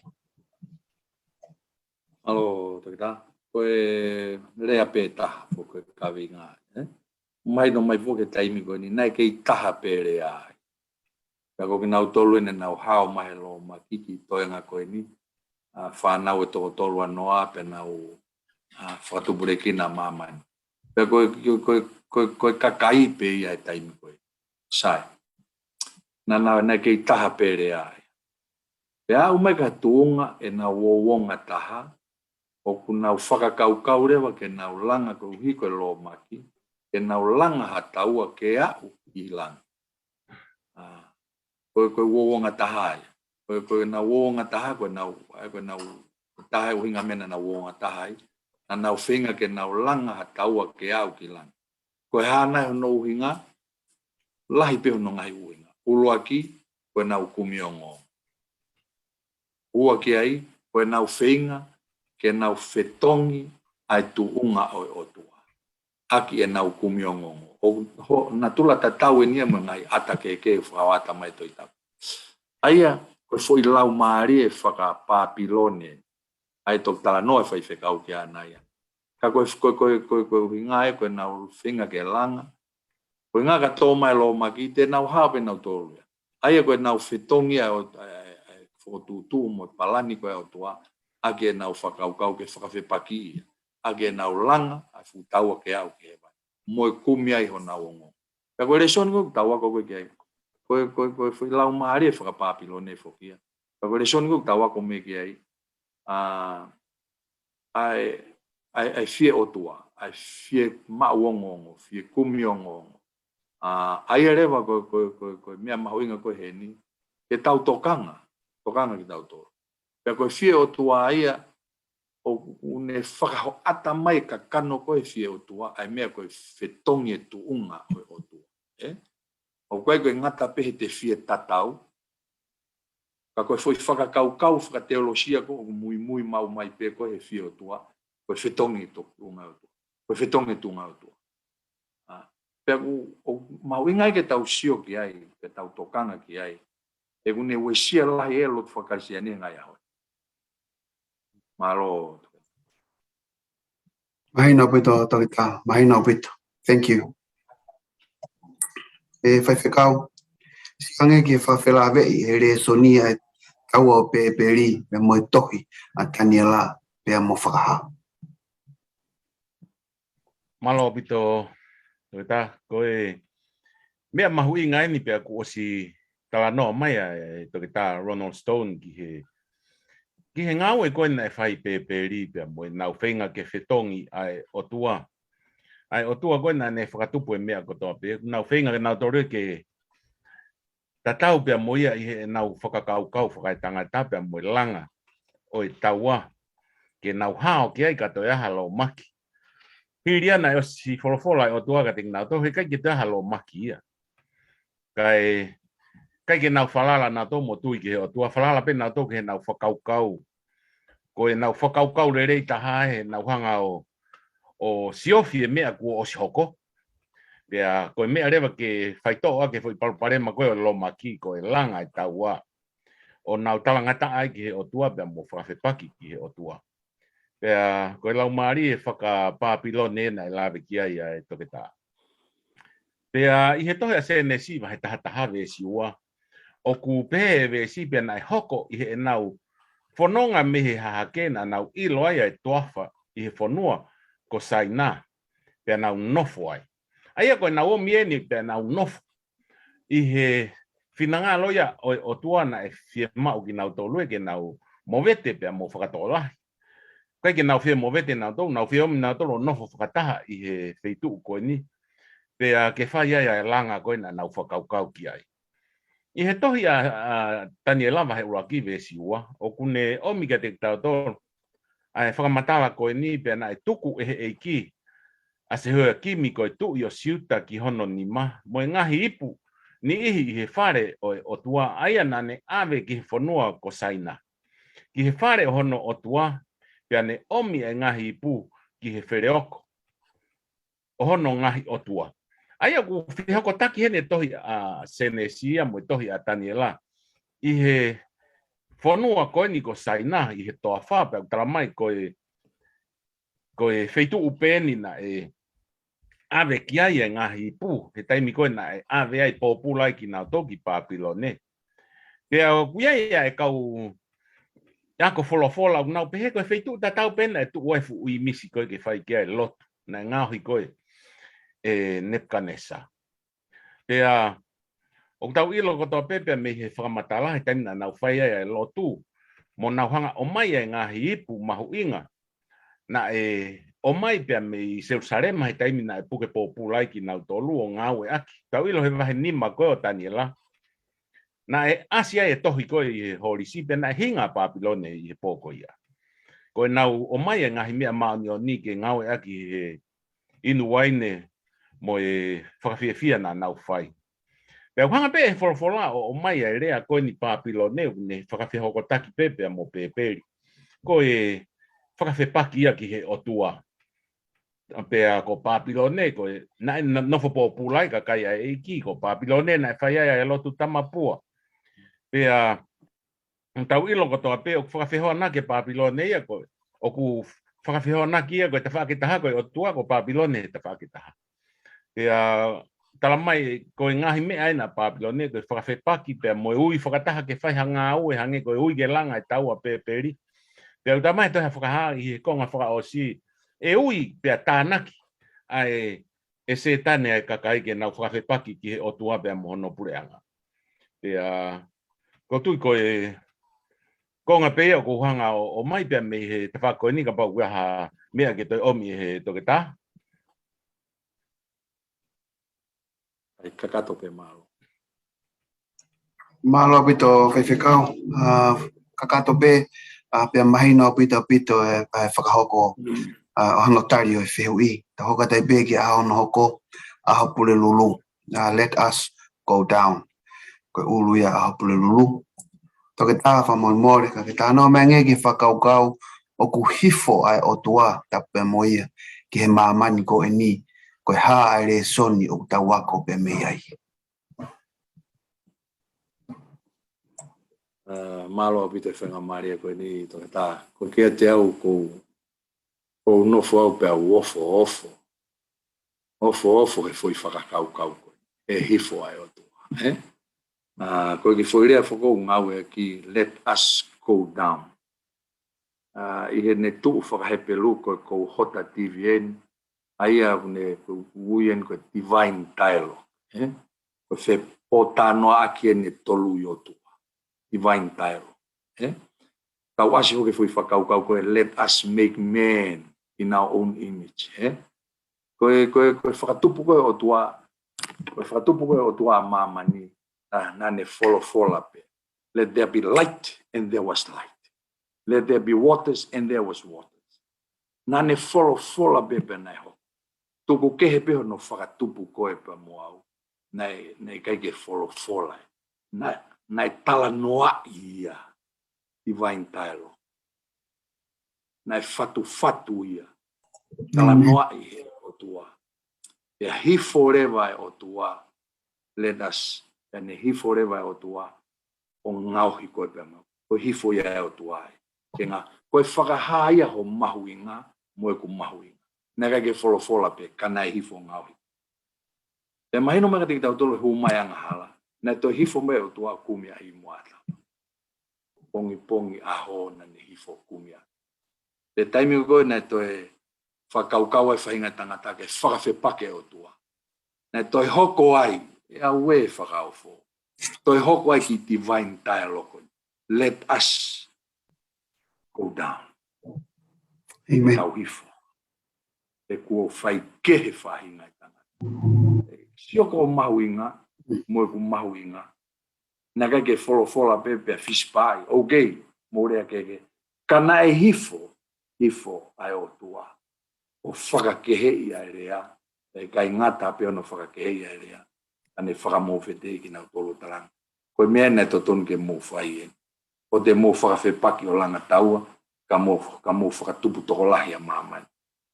Mālō, Toketā. Ko e lea pē taha, ko e kaveinga, ē? Mahino mai foki he taimi ko eni, naʻe kei taha pē lea ai. Pea ko kinautolu eni naʻa nau hao mai he lōmaki ki he toenga ko eni, ʻa e fānau ʻe toko tolu ʻa Noa pea nau, ʻa, fakatupulekina ʻa māmani. Pea ko e, ko e, ko e, ko e, ko e kakai pē ia he taimi ko ē. Sai. Naʻa nau, naʻe kei taha pē lea ai. Pea aʻu mai ki he tuʻunga ʻenau uouongataha, ʻoku nau fakakaukau leva ke nau langa koeʻuhi ko e lōmaki, ke nau langa ha taua ke aʻu ki langi. ʻA, ko e, ko e uouongataha ia. Ko e, ko ʻenau uouongataha, ko ʻenau, ʻa, ko ʻenau taha e ʻuhinga meʻa naʻa nau uouongataha ai. Naʻa nau feinga ke nau langa ha taua ke aʻu ki langi. Ko e hā nai hono ʻuhinga? Lahi pē hono ngaahi ʻuhinga. ʻUluaki, ko ʻenau kumi ongoongo. Ua ki ai, ko ʻenau feinga ke nau fetongi ʻa e tuʻunga ʻo e ʻOtua ʻaki ʻenau kumi ongoongo. ʻO, ho, natula tatau eni ia mo e ngaahi ʻata kehekehe ʻoku fakaʻatā mai ʻe he Tohi Tapu. ʻA ia, ko e foʻi laumālie fakapāpilone, ʻa ia ʻoku talanoa e Faifekau ki ai ʻanai. Ka ko e, ko e, ko e, ko e, ko e ʻuhinga ē, ko ʻenau feinga ke langa, Ko e ngaahi ka tō mai Lōmaki, te nau hao pē nautolu ia. ʻA ia ko e nau fetongi ʻa e ʻo, ʻa e, ʻa e, ʻa e fokotuʻutuʻu mo e palani ko e ʻOtua, ʻa ke nau fakakaukau ke fakafepaki ia. ʻA ke nau langa, ʻa e fuʻu taua ke aʻu ki hēvani. Mo e kumi ai honau ongoongo. Ka ko e lēsoni ko ē ʻoku tau ako ko ē ki ai. Ko e, ko e, ko e foʻi laumālie fakapāpilone foki ia. Ka ko e lēsoni ko ē ʻoku tau ako mei ki ai. ʻA, ʻa e, ʻa e, ʻa e fie ʻOtua, ʻa e fie maʻu ongoongo, fie kumi ongoongo. ʻA, ʻa ia leva ko, ko, ko, ko e meʻa mahuʻinga ko ē heni, ke tau tokanga, tokanga kitautolu. Pea ko e fie ʻOtua ia, ʻoku ne fakahoʻata mai e kakano ko ē he fie ʻOtua, ʻa e meʻa ko e fetongi e tuʻunga ʻo e ʻOtua. ʻE? ʻOku ʻikai ko e ngata pē he te fie tatau, ka ko e foʻi fakakaukau fakateolosia ko ē ʻoku muimui maʻu mai pē ko ē he fie ʻOtua, ko e fetongi e tuʻunga ʻo e ʻOtua. Ko e fetongi e tuʻunga ʻo e ʻOtua. ʻA, pea ʻoku, ʻoku mahuʻinga ai ke tau sio ki ai, ke tau tokanga ki ai. He ʻoku ne uesia lahi e lotu faka-Kalisitiane he ngaahi ʻaho. Mālō. Mahino ʻaupito, Toketā. Mahino ʻaupito. Thank you. ʻE Faifekau, siʻi ange ke fakafelāveʻi e lēsoni ʻa e taua ʻo Pēpeli, pea mo e tohi ʻa Taniela, pea mo Fakahā. Mālō ʻaupito, Toketā, ko e meʻa mahuʻinga eni pea kuo ʻosi talanoa mai ʻa e Toketā Ronald Stone ki he, ki he ngāue ko ē naʻe fai Pēpeli pea mo ʻenau feinga ke fetongi ʻa e ʻOtua. ʻA e ʻOtua ko ē naʻa ne fakatupu e meʻa kotoa pē, nau feinga ke nau tole ke tatau pea mo ia ʻi heʻenau fakakaukau fakaetangata pea mo e langa ʻo e taua ke nau hao ki ai ka toe ʻalu ʻo lōmaki. Hili ia naʻe ʻosi folofola e ʻOtua kiate kinautolu, he ʻikai ke toe ʻalu ʻo lōmaki ia. Kae, ʻikai ke nau falala nautolu mo tui ki he ʻOtua, falala pē nautolu ki heʻenau fakakaukau. Ko ʻenau fakakaukau lelei taha ʻenau hanga ʻo, ʻo siofi e meʻa kuo ʻosi hoko. Pea ko e meʻa leva ke faitoʻo ʻaki e foʻi palopalema ko ē ʻo e lōmaki ko e langa e taua. ʻO nau talangataʻa ai ki he ʻOtua pea mo fakafepaki ki he ʻOtua. Pea ko e laumālie fakapāpilone naʻe lave ki ai ʻa e Toketā. Pea ʻi he tohi ʻa Sēnesi vahe taha taha veesi ua, ʻoku pehē e veesi pea naʻe hoko ʻi heʻenau fononga mei he hahake naʻa nau ʻilo ai ʻa e toafa ʻi he fonua ko Saina, pea nau nofo ai. ʻA ia ko ʻenau ō mai eni pea nau nofo ʻi he finangalo ia ʻo e ʻOtua naʻe fiemaʻu kinautolu ia ke nau movete pea mo fakatokolahi. ʻIkai ke nau fie movete nautolu, nau fie ō mai nautolu ʻo nofo fakataha ʻi he feituʻu ko eni. Pea ke fai ai ʻa e langa ko ē naʻa nau fakakaukau ki ai. ʻI he tohi ʻa, ʻa Taniela vahe ʻuluaki veesi ua, ʻoku ne ʻomi kiate kitautolu ʻa e fakamatala ko eni pea naʻe tuku ʻe he ʻEiki ʻa Sehoiakimi ko e tuʻi ʻo Siuta ki hono nima, mo e ngaahi ipu niʻihi ʻi he fale ʻo e ʻOtua, ʻa ia naʻa ne ʻave ki he fonua ko Saina, ki he fale ʻo hono ʻOtua, pea ne ʻomi ʻa e ngaahi ipu ki he feleoko ʻo hono ngaahi ʻotua. ʻA ia ʻoku fehokotaki heni e tohi ʻa Sēnesi ia mo e tohi ʻa Taniela ʻi he fonua ko eni ko Saina, ʻi he toafa, pea ʻoku tala mai ko e, ko e feituʻu pē eni naʻe ʻave ki ai e ngaahi ipu, he taimi ko ē naʻe ʻave ai pōpula ai kinautolu ki Pāpilone. Pea ʻoku ʻi ai ʻa e kau ako folofola ʻoku nau pehē ko e feituʻu tatau pē naʻe tuʻu ai e fuʻu ʻīmisi ko ē ke fai ki ai e lotu naʻe ngaohi ko ē ʻe Nepukanesa. Pea ʻoku tau ʻilo kotoa pē pea mei he fakamatala he taimi naʻa nau fai ai ʻa e lotu mo nau hanga ʻo ʻomai ʻa e ngaahi ipu mahuʻinga naʻe ʻomai pea mei Selusalema he taimi naʻe puke pōpula ai kinautolu ʻo ngāueʻaki. Tau ʻilo he vahe nima ko ē ʻo Taniela, naʻe ʻasi ai e tohi ko ē ʻi he holisi pea naʻe hinga ʻa Pāpilone ʻi he pō ko ia. Ko ʻenau ʻomai e ngaahi meʻa māʻoniʻoni ke ngāueʻaki he inu uaine mo e fakafiefia naʻa nau fai. Pea ʻoku hanga pē ʻe he folofola ʻo ʻomai ʻa e lea ko eni Pāpilone ʻoku ne fakafehokotaki pē pea mo Pēpeli. Ko e fakafepaki ia ki he ʻOtua. Pea ko Pāpilone, ko e naʻe na-, nofo pōpula ai e kakai ʻa e ʻEiki, ko Pāpilone naʻe fai ai ʻa e lotu tamapua. Pea tau ʻilo kotoa pē ʻoku fakafehoanaki ʻa Pāpilone ia ko, ʻoku fakafehoanaki ia ko e tafaʻaki ʻe taha ko e ʻOtua, ko Pāpilone he tafaʻaki ʻe taha. Pea tala mai ko e ngaahi meʻa ʻena ʻa Papilone, ko e fakafepaki pea mo e ui fakataha ke fai ha ngāue hangē ko e ui ke langa e taua pēpeli. Pea ʻoku tala mai ʻe he tohi Fakahā ʻi he konga fakaʻosi, ʻe ui pea tānaki ʻa e, ʻe Sētane ʻa e kakai ke nau fakafepaki ki he ʻOtua pea mo hono puleʻanga. Pea ʻoku ou tui ko e konga pē ia ʻoku ou hanga ʻo, ʻo ʻomai pea mei he tafaʻaki ko eni, kapau ʻoku ʻi ai ha meʻa ke toe ʻomi ʻe he toketā. ʻAi, kakato pē, mālō. Mālō ʻaupito, Faifekau. ʻA, kakato pē, ʻa, pea mahino ʻaupito ʻaupito e, e fakahoko, ʻa, ʻo hono tali ʻo e fehuʻi. Tau hoko atu ai pē ki he ʻaho hono hoko, ʻAho Pulelulu. ʻA, let us go down. Ko e ʻulu ia ʻAho Pulelulu. Toketā, fakamolemole, ka ke talanoa mai angē ki he fakakaukau ʻoku hifo ʻa e ʻOtua, tapu pē mo ia, ki he māmani ko eni, ko e hā ʻa e lēsoni ʻoku tau ako pē mei ai. ʻA, mālō ʻaupito e faingamālie ko eni, toketā. Ko e kiate au ʻoku ou, ʻoku ou nofo au pea u ofo, ofo. Ofo, ofo he foʻi fakakaukau ko ē. ʻE hifo ʻa e ʻOtua, ē? ʻA, ko e kiʻi foʻi lea foʻou ngāueʻaki, let us go down. ʻA, ʻi heʻene tuʻu fakahepelū ko e Kohota T V N, ʻa ia ʻoku ne, ʻoku ui eni ko e divine dialogue, ē? Ko e fepōtalanoaʻaki eni ʻa e tolu ʻi ʻOtua. Divine dialogue, ē? Kau ʻasi foki e foʻi fakakaukau ko e let us make man in our own image, ē? Ko e, ko e, ko e fakatupu ko ē ʻOtua, ko e fakatupu ko ē ʻOtua ʻa māmani, naʻa, naʻa ne folofola pē. Let there be light, and there was light. Let there be waters, and there was waters. Naʻa ne folofola pē pea naʻe hoko. Tuku kehe pē hono fakatupu koe pea mo au. Naʻe, naʻe ʻikai ke folofola. Naʻe, naʻe talanoaʻi ia. Divine dialogue. Naʻe fatufatu ia. Talanoaʻi he ʻOtua. Pea hifo leva e ʻOtua. Let us. Pea ne hifo leva e ʻOtua ʻo ngaohi koe pea mo au. Ko e hifo ia e ʻOtua ē. Ke ngā, ko e fakahā ia ho mahuʻinga mo ʻeku mahuʻinga. Naʻe ʻikai ke folofola pē, ka naʻe hifo ʻo ngaohi. Pea mahino mai kiate kitautolu e hū mai angahala. Naʻe toe hifo mai e ʻOtua ʻo kumi ʻa ʻIvi mo ʻĀtama. Pongipongi, ʻaho, naʻa ne hifo ʻo kumi ʻa. Pea taimi ko ē naʻe toe fakakaukau ai e faʻahinga ʻo e tangata ke fakafepaki e ʻOtua. Naʻe toe hoko ai, ʻe au ē fakaofo. Toe hoko ai e kiʻi divine dialogue. Let us go down. ʻĒmeni. Tau hifo. He kuo fai kehe e faʻahinga ʻo e tangata. Sio ko e mahuʻinga, mo ʻeku mahuʻinga. Naʻe ʻikai ke folofola pē pea fisipaʻi. Okay, mou lea kehekehe. Ka naʻe hifo, hifo ʻa e ʻOtua ʻo fakakeheʻi ʻa e lea. ʻE ʻikai ngata pē hono fakakeheʻi ʻa e lea, ka ne fakamofeteʻi kinautolu ʻoku tala ange. Ko e meʻa naʻe totonu ke mou fai ē. ʻO te mou fakafepaki ʻo langa taua, ka mou, ka mou fakatupu tokolahi ʻa māmani.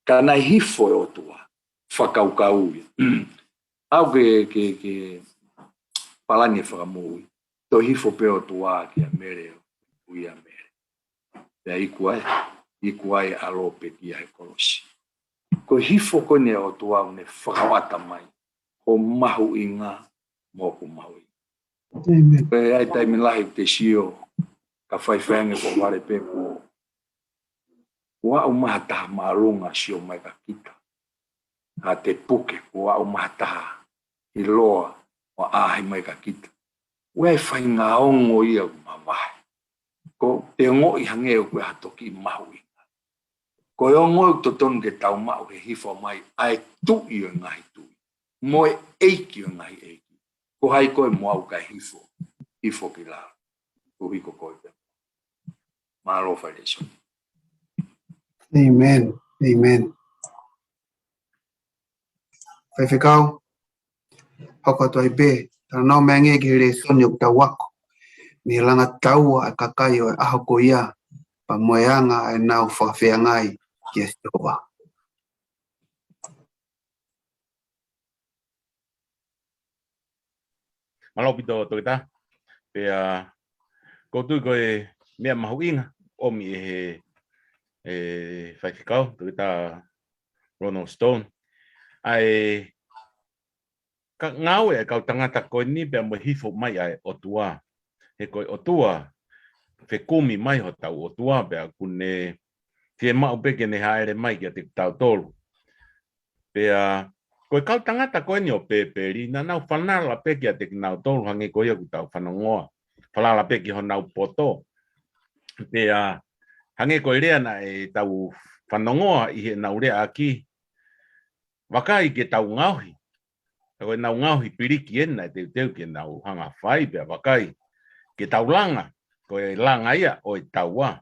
Ka naʻe hifo e ʻOtua, fakakaukau ia. Au ke, ke, ke palani e fakamoʻui. Toe hifo pē ʻOtua kia Mele, ui ʻa Mele. Pea iku ai, iku ai ʻa e ʻAlo pē ki he kolosi. Ko e hifo ko eni ʻa e ʻOtua ʻoku ne fakaʻatā mai ho mahuʻinga mo ʻeku mahuʻinga. ʻĒmeni. Pea ʻi ai e taimi lahi te sio, ka faifai ange ko vale pē kuo, kuo aʻu mai ha taha māʻolunga sio mai kia kita. ʻA te puke, kuo aʻu mai ha taha ʻiloa ʻo ʻaʻahi mai kia kita. ʻOku ʻi ai e faʻahinga ongo ia ʻoku mavahe. Ko e ongoʻi hangē ʻoku ʻi ai ha toki mahuʻinga. Ko e ongo ʻoku totonu ke tau maʻu he hifo mai ʻa e Tuʻi ʻo e ngaahi tuʻi. Mo e ʻEiki ʻo e ngaahi ʻeiki. Ko hai koe mo au kae hifo, hifo ki lalo. Koeʻuhi ko koe pē. Mālō e failēsoni. ʻĒmeni. ʻĒmeni. Faifekau, hoko atu ai pē, talanoa mai angē ki he lēsoni ʻoku tau ako. Mei he langa taua ʻa e kakai ʻo e ʻaho ko ia, pea mo e anga ʻenau fakafeangai kia Sihova. Mālō ʻaupito, toketā. Pea, ʻoku ou tui ko e meʻa mahuʻinga ʻomi ʻe he, ʻe he faifekau, toketā Ronald Stone. ʻA e, ka ngāue e kau tangata ko eni pea mo e hifo mai ʻa e ʻOtua. He ko e ʻOtua, fekumi mai hotau ʻOtua pea ʻoku ne fiemaʻu pē ke ne hāʻele mai kiate kitautolu. Pea ko e kau tangata ko eni ʻo Pēpeli, naʻa nau falala pē kiate kinautolu hangē ko ia ʻoku tau fanongoa. Falala pē ki honau poto. Pea hangē ko e lea naʻe tau fanongoa ʻi heʻenau leaʻaki, vakai ke tau ngaohi. Ko ʻenau ngaohi piliki ena ʻe teuteu ke nau hanga fai pea vakai ke tau langa. Ko e langa ia ʻo e taua.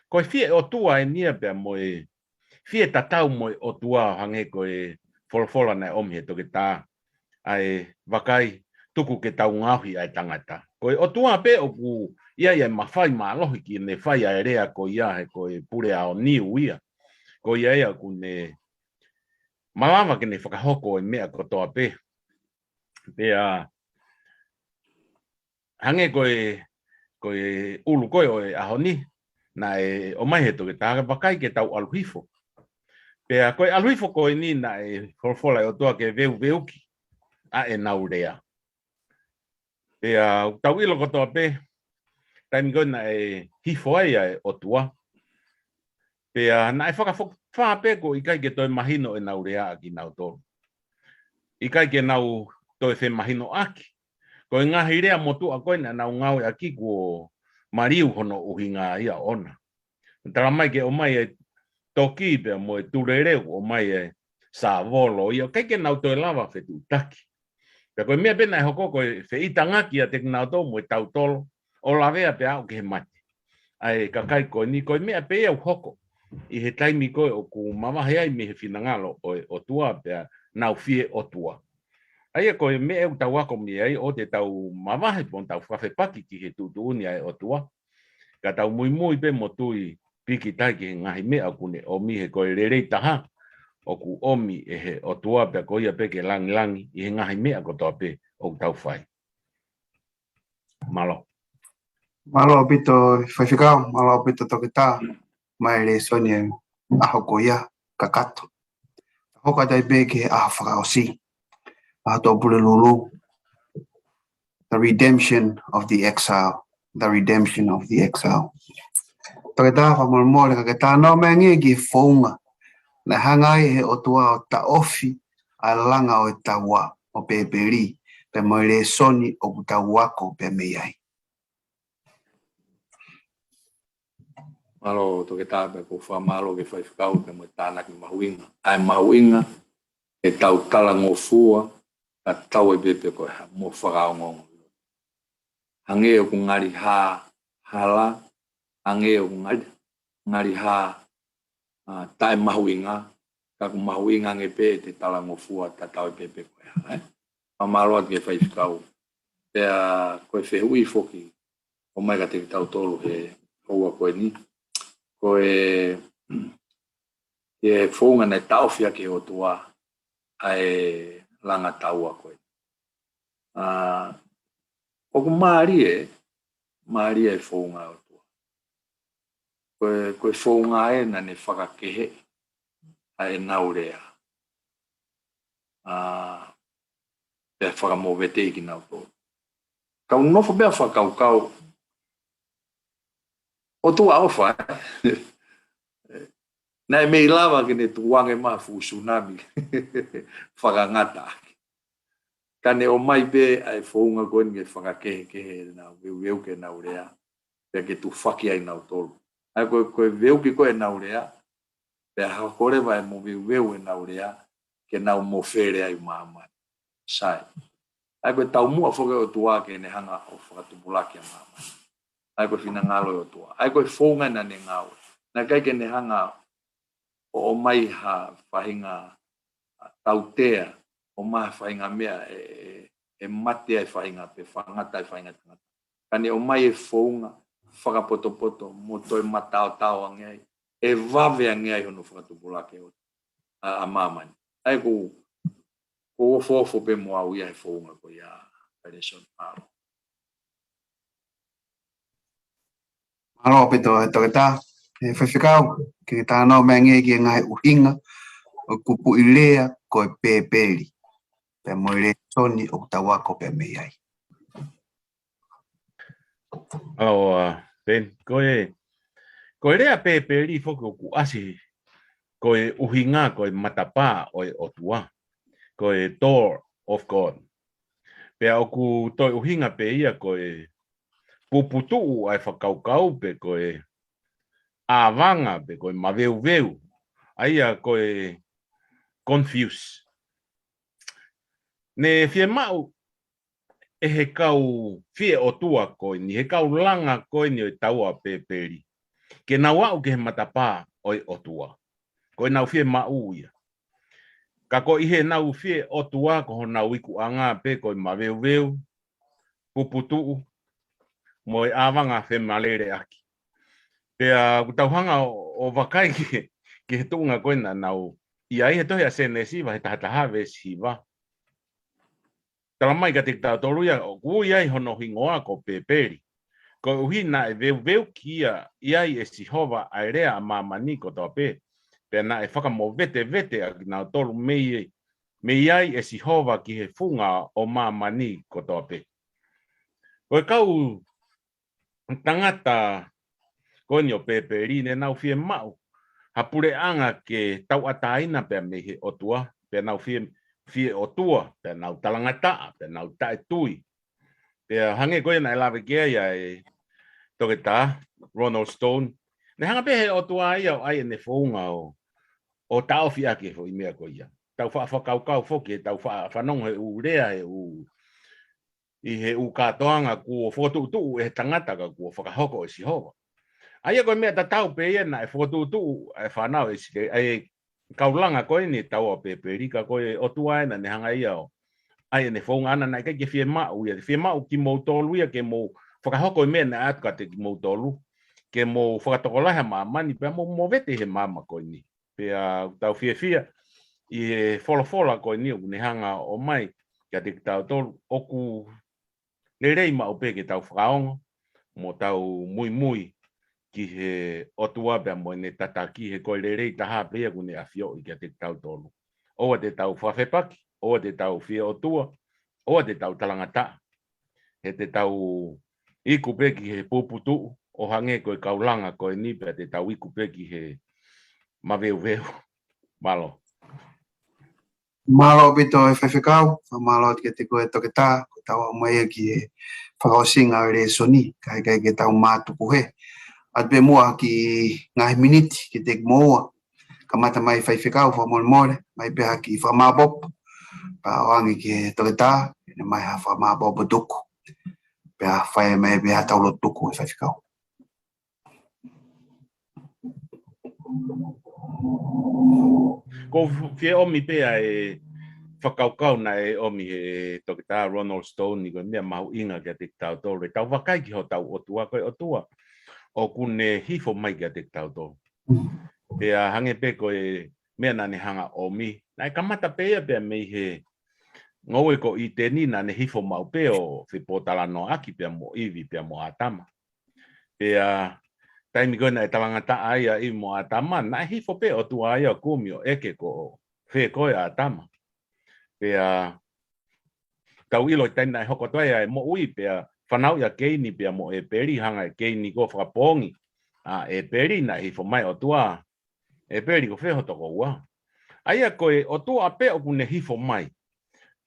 Ko e fie ʻOtua eni ia pea mo e fie tatau mo e ʻOtua hangē ko e folofola naʻe ʻomi he toketā. ʻA e vakai tuku ke tau ngaohi ʻa e tangata. Ko e ʻOtua pē ʻoku ʻi ai ʻa e mafai mālohi ke ne fai ʻa e lea ko ia he ko e pule aoniu ia. Ko ia ia ʻoku ne malava ke ne fakahoko e meʻa kotoa pē. Pea hangē ko e, ko e ʻulu ko ē ʻo e ʻaho ni, naʻe ʻomai he toketā ke vakai ke tau ʻalu hifo. Pea ko e ʻalu hifo ko eni naʻe folofola e ʻOtua ke veuveuki ʻa ʻenau lea. Pea ʻoku tau ʻilo kotoa pē, taimi ko ē naʻe hifo ai ʻa e ʻOtua. Pea naʻe fakafokifā pē ko e ʻikai ke toe mahino ʻenau lea ʻa kinautolu. ʻIkai ke nau toe femahinoʻaki. Ko e ngaahi lea motuʻa ko ē naʻa nau ngāueʻaki kuo maliu hono ʻuhinga ia ʻona. Tala mai ke ʻomai e toki pea mo e tulele ʻoku ʻomai e sāvolo ia ʻikai ke nau toe lava fetuʻutaki. Pea ko e meʻa pē naʻe hoko ko e feʻitangaki ʻiate kinautolu mo e tautolo ʻo lavea pea aʻu ki he mate. ʻA e kakai ko eni ko e meʻa pē ia ʻoku hoko ʻi he taimi ko ē ʻoku mavahe ai mei he finangalo ʻo e ʻOtua pea nau fie ʻOtua. ʻA ia ko e meʻa ʻoku tau ako mei ai ʻoua te tau mavahe pe ʻoku tau fakafepaki ki he tuʻutuʻuni ʻa e ʻOtua. Ka tau muimui pē mo tui pīkitai ki he ngaahi meʻa ʻoku ne ʻomi he ko e lelei taha ʻoku ʻomi ʻe he ʻOtua pea ko ia pē ke langilangi ʻi he ngaahi meʻa kotoa pē ʻoku tau fai. Mālō. Mālō ʻaupito faifekau, mālō ʻaupito toketā, mai lēsoni e ʻaho ko ia kakato. Hoko atu ai pē ki he ʻaho fakaʻosi. ʻAho Tuʻapulelulu. The redemption of the exile. The redemption of the exile. Toketā fakamolemole ka ke talanoa mai angē ki he founga. Naʻe hanga ai he ʻOtua ʻo taʻofi ʻa e langa ʻo e taua ʻo Pēpeli, pea mo e lēsoni ʻoku tau ako pē mei ai. Mālō toketā pea ʻoku ou fakamālō ki he faifekau pea mo e tānaki mahuʻinga. ʻA e mahuʻinga, ʻetau talangofua, ka tau e pēpē ko e hā, mo fakaongoongo. Hangē ʻoku ngali hā hala, hangē ʻoku ngali, ngali hā, ʻa, taʻe mahuʻinga, ka ʻoku mahuʻinga ange pē ʻete talangofua tatau e pēpē ko e hā, ē? Fakamālō atu ki he faifekau. Pea ko e fehuʻi foki, ʻomai kiate kitautolu he houa ko eni. Ko e, e founga naʻe taʻofi ʻaki he ʻOtua ʻa e langa taua ko ē. ʻA, ʻoku mālie, mālie e founga ʻa e ʻOtua. Ko e, ko e founga ē naʻa ne fakakehe ʻa ʻenau lea. ʻA, pea fakamoveteʻi kinautolu. Kau nofo pea fakakaukau, ʻOtua ʻofa, ē? Naʻe mei lava ke ne tukuange mai ha fuʻu sunami fakangata ʻaki. Ka ne ʻomai pē ʻa e founga ko eni ke fakakehekehe ʻenau veuveuki ʻenau lea, pea ke tufaki ai kinautolu. ʻA ia ko e, ko e veuki ko ē ʻenau lea, pea hoko leva e moveuveu ʻenau lea, ke nau mofele ai ʻa māmani. Sai. ʻA ia ko e taumuʻa foki ʻa e ʻOtua ke ne hanga ʻo fakatupulaki ʻa māmani. ʻA ia ko e finangalo ʻo e ʻOtua. ʻA ia ko e founga naʻa ne ngāue. Naʻe ʻikai ke ne hanga ʻo ʻomai ha faʻahinga tautea, ʻomai ha faʻahinga meʻa ʻe, ʻe, ʻe mate ai e faʻahinga pe fakangata ai e faʻahinga tangata. Ka ne ʻomai e founga fakapotopoto mo toe mataotao ange ai, ʻe vave ange ai hono fakatupulaki ʻo, ʻa, ʻa māmani. ʻA ia ʻoku, ʻoku ou ofoofo pē mo au ia he founga ko ia ʻa e lēsoni, mālō. Mālō ʻaupito e toketā, e faifekau, ke talanoa mai angē ki he ngaahi ʻuhinga ʻo e kupuʻi lea ko e Pēpeli. pea mo e lēsoni ʻoku tau ako pea mei ai. ʻAo, ʻa, Peni, ko e, ko e lea pēpeli foki ʻoku ʻasi, ko e ʻuhinga, ko e matapā ʻo e ʻOtua, ko e door of God. Pea ʻoku toe ʻuhinga pē ia ko e puputuʻu ʻa e fakakaukau pe ko e ʻāvanga pe ko e maveuveu, ʻa ia ko e confuse. Ne fiemaʻu ʻe he kau fie ʻotua ko eni, he kau langa ko eni ʻo e taua pēpeli, ke nau aʻu ki he matapā ʻo e ʻOtua. Ko ʻenau fiemaʻu ia. Ka ko ʻi heʻenau fie ʻotua ko honau ikuʻanga pē ko e maveuveu, puputuʻu, mo e ʻāvanga femaleleʻaki. Pea ʻoku tau hanga ʻo, ʻo vakai ki he, ki he tuʻunga ko ē naʻa nau ʻi ai he tohi ʻa Sēnesi vahe taha taha veesi hiva. Tala mai kiate kitautolu ia, ʻoku ui ai hono hingoa ko Pēpeli. Koeʻuhi naʻe veuveuki ia ʻi ai ʻe Sihova ʻa e lea ʻa māmani kotoa pē. Pea naʻe fakamovetevete ʻa kinautolu mei, mei ai ʻe Sihova ki he funga ʻo māmani kotoa pē. Ko e kau tangata ko eni ʻo Pēpeli ne nau fiemaʻu ha puleʻanga ke tauʻatāina pea mei he ʻOtua, pea nau fie, fie ʻotua, pea nau talangataʻa, pea nau taʻetui. Pea hangē ko ia naʻe lave ki ai ʻa e Toketā Ronald Stone, ne hanga pē he ʻOtua ia ʻo ʻai ʻene founga ʻo, ʻo taʻofi ʻaki e foʻi meʻa ko ia. Tau faʻa fakakaukau foki, tau faʻa fanongo he ʻū lea, he ʻū ʻi he ʻū kātoanga kuo fokotuʻutuʻu ʻe he tangata ka kuo fakahoko ʻe Sihova. ʻA ia ko e meʻa tatau pē ia naʻe fokotuʻutuʻu ʻa e fānau ʻIsileli, ʻa e kau langa ko eni taua ʻo Pēpeli, ka ko e ʻOtua ē naʻa ne hanga ia ʻo ʻai ʻene founga ʻana, naʻe ʻikai ke fiemaʻu ia, fiemaʻu kimoutolu ia ke mou fakahoko e meʻa naʻe ʻatu kiate kimoutolu, ke mou fakatokolahi ʻa māmani pea mou movete he maama ko eni. Pea tau fiefia ʻi he folofola ko eni ʻoku ne hanga ʻo ʻomai kiate kitautolu, ʻoku lelei maʻu pē ke tau fakaongo mo tau muimui ki he ʻOtua pea mo ʻene tataki, he ko e lelei taha pē ia ʻoku ne ʻafioʻi kiate kitautolu. ʻOua te tau fakafepaki, ʻoua te tau fie ʻotua, ʻoua te tau talangataʻa. He te tau iku pē ki he puputuʻu, ʻo hangē ko e kau langa ko eni, pea te tau iku pē ki he maveuveu. Mālō. Mālō ʻaupito e faifekau, fakamālō atu kiate koe Toketā, ko ʻetau aʻu mai ia ki he fakaʻosinga ʻo e lēsoni, kae ʻikai ke tau mātuku hē. ʻAtu pē muʻa ha kiʻi ngaahi miniti kiate kimoua. Kamata mai faifekau, fakamolemole, mai pē ha kiʻi fakamāopoopo. Pea ʻoange ki he Toketā, ʻene mai ha fakamāopoopo tuku. Pea fai mai pē ha tau lotu tuku e faifekau. ʻOku ou fie ʻomi pē ʻa e fakakaukau naʻe ʻomi he Toketā Ronald Stone, ko e meʻa mahuʻinga kiate kitautolu. ʻE tau vakai ki hotau ʻOtua, ko e ʻOtua ʻoku ne hifo mai kiate kitautolu. Pea hangē pē ko e meʻa naʻa ne hanga ʻomi, naʻe kamata pē ia pea mei he ngoue ko ʻĪteni, naʻa ne hifo maʻu pē ʻo fepōtalanoaʻaki pea mo ʻIvi pea mo ʻĀtama. Pea taimi ko ē naʻe talangataʻa ai ʻa ʻIvi mo ʻĀtama, naʻe hifo pē ʻOtua ia ʻo kumi ʻo ʻeke ko fē koe ʻĀtama. Pea tau ʻilo ʻi he taimi naʻe hoko atu ai ʻa e moʻui, pea fanauʻi ʻa Keini pea mo ʻĒpeli, hanga ʻe Keini ʻo fakapoongi ʻa ʻĒpeli, naʻe hifo mai ʻOtua, ʻĒpeli, ko fē ho tokoua? ʻA ia ko e ʻOtua pē ʻoku ne hifo mai.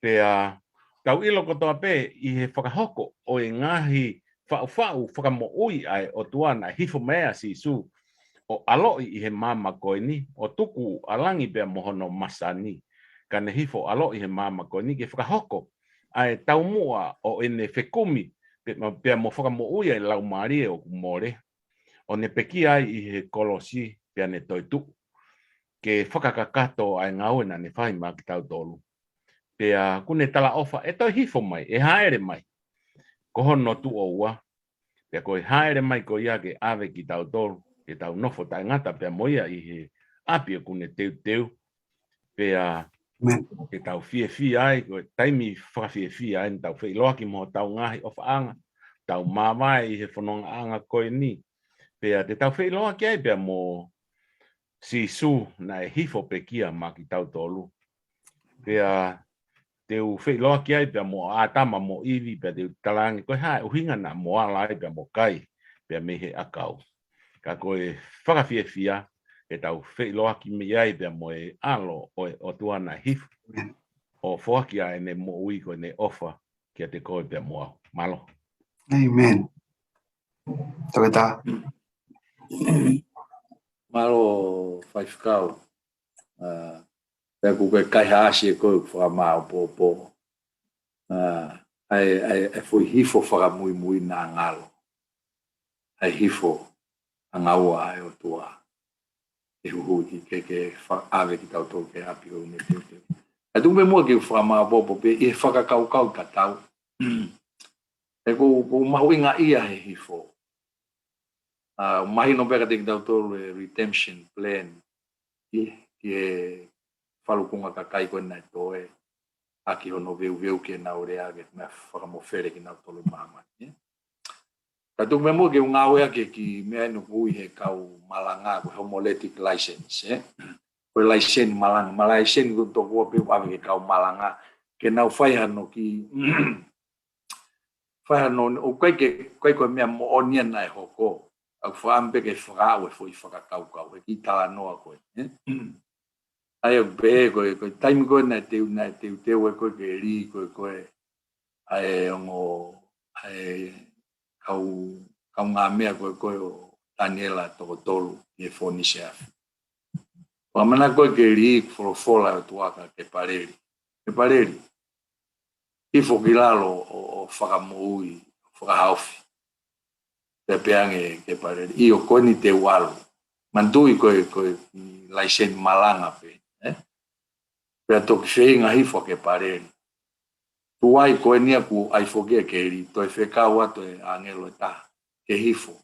Pea tau ʻilo kotoa pē ʻi he fakahoko ʻo e ngaahi faʻufaʻu fakamoʻui ʻa e ʻOtua, naʻe hifo mai ʻa Sīsū ʻo ʻaloʻi ʻi he maama ko eni, ʻo tuku ʻa langi pea mo hono masani, ka ne hifo ʻaloʻi he maama ko eni ke fakahoko ʻa e taumuʻa ʻo ʻene fekumi pe-, pea mo fakamoʻui ʻa e laumālie ʻoku mole, ʻo ne pekia ai ʻi he kolosi pea ne toetuʻu ke fakakakato ʻa e ngāue naʻa ne fai maʻa kitautolu. Pea ʻoku ne talaʻofa ʻe toe hifo mai, ʻe hāʻele mai ko hono tuʻo ua. Pea ko e hāʻele mai ko ia ke ʻave kitautolu ke tau nofo taʻengata pea mo ia ʻi he ʻapi ʻoku ne teuteu. Pea ʻoku tau fiefia ai, ko e taimi fakafiefia ai, tau feʻiloaki mo hotau ngaahi ʻofaʻanga, tau māvae ʻi he fonongaʻanga ko eni. Pea te tau feʻiloaki ai pea mo Sīsū naʻe hifo pekia maʻa kitautolu. Pea te u feʻiloaki ai pea mo ʻĀtama mo ʻIvi pea te u talaange ko e hā e ʻuhinga naʻa mo ala ai pea mo kai pea mei he ʻakau. Ka ko e fakafiefia ʻetau feʻiloaki mei ai pea mo e ʻAlo ʻo e ʻOtua naʻe hifo ʻo foaki ʻa ʻene moʻui ko ʻene ʻofa kiate koe pea mo au. Mālō. Amen. Toketā. Mālō Faifekau. Pea ʻoku ke kaihaʻasi ʻe koe ʻoku fakamāʻopoʻopo ʻa e, ʻa e, ʻa e foʻi hifo fakamuimui naʻa ngalo. ʻA e hifo ʻanga ua ʻa e ʻOtua ʻe huhuʻi ke, ke fa-, ʻave kitautolu ki he ʻapi ʻo ne teuteu. ʻE tuku pē muʻa ke u fakamāʻopoʻopo pē ʻi he fakakaukau tatau. ʻE ʻoku, ʻoku mahuʻingaʻia he hifo. ʻA, mahino pē kiate kitautolu e redemption plan. ʻI, ʻi he falukunga kakai ko ē naʻe toe ʻaki hono veuveu ke nau lea ke meʻa fakamofele kinautolu māmani, ē? Ka tuku pē muʻa ke u ngāueʻaki e kiʻi meʻa ʻeni ʻoku ui he kau malanga ko e homiletic license, ē? Ko e laiseni malanga, ma laiseni ko e tokua pē ʻoku ʻave ki he kau malanga ke nau fai hano kiʻi, fai hano, ʻoku ʻikai ke, ʻikai ko e meʻa moʻoni ia naʻe hoko. ʻOku ou fakaʻamu pē ke fakaaʻu e foʻi fakakaukau, he kiʻi talanoa ko ē, ē? ʻA ia ʻoku pehē ko e, ko e taimi ko ē naʻe teu, naʻe teuteu ʻe koe ke lī koe ko ē ʻa e ongo, ʻa e kau, kaungāmeʻa ko ē ko ē ʻo Taniela toko tolu ʻi he Fōnise Afi. Pea manako koe ke lī, folofola ʻa e ʻOtua kia Kepaleli. Kepaleli, hifo ki lalo ʻo, ʻo fakamoʻui, ʻo fakahaofi. Pea pehē ange ʻe Kepaleli, ʻio ko eni te u ʻalu. Manatuʻi ko e, ko e laiseni malanga pē, ē? Pea toki feinga hifo ʻa Kepaleli. Tuai ko eni ʻoku ʻai foki ia ke lī, toe fekau atu e ʻāngelo ʻe taha ke hifo.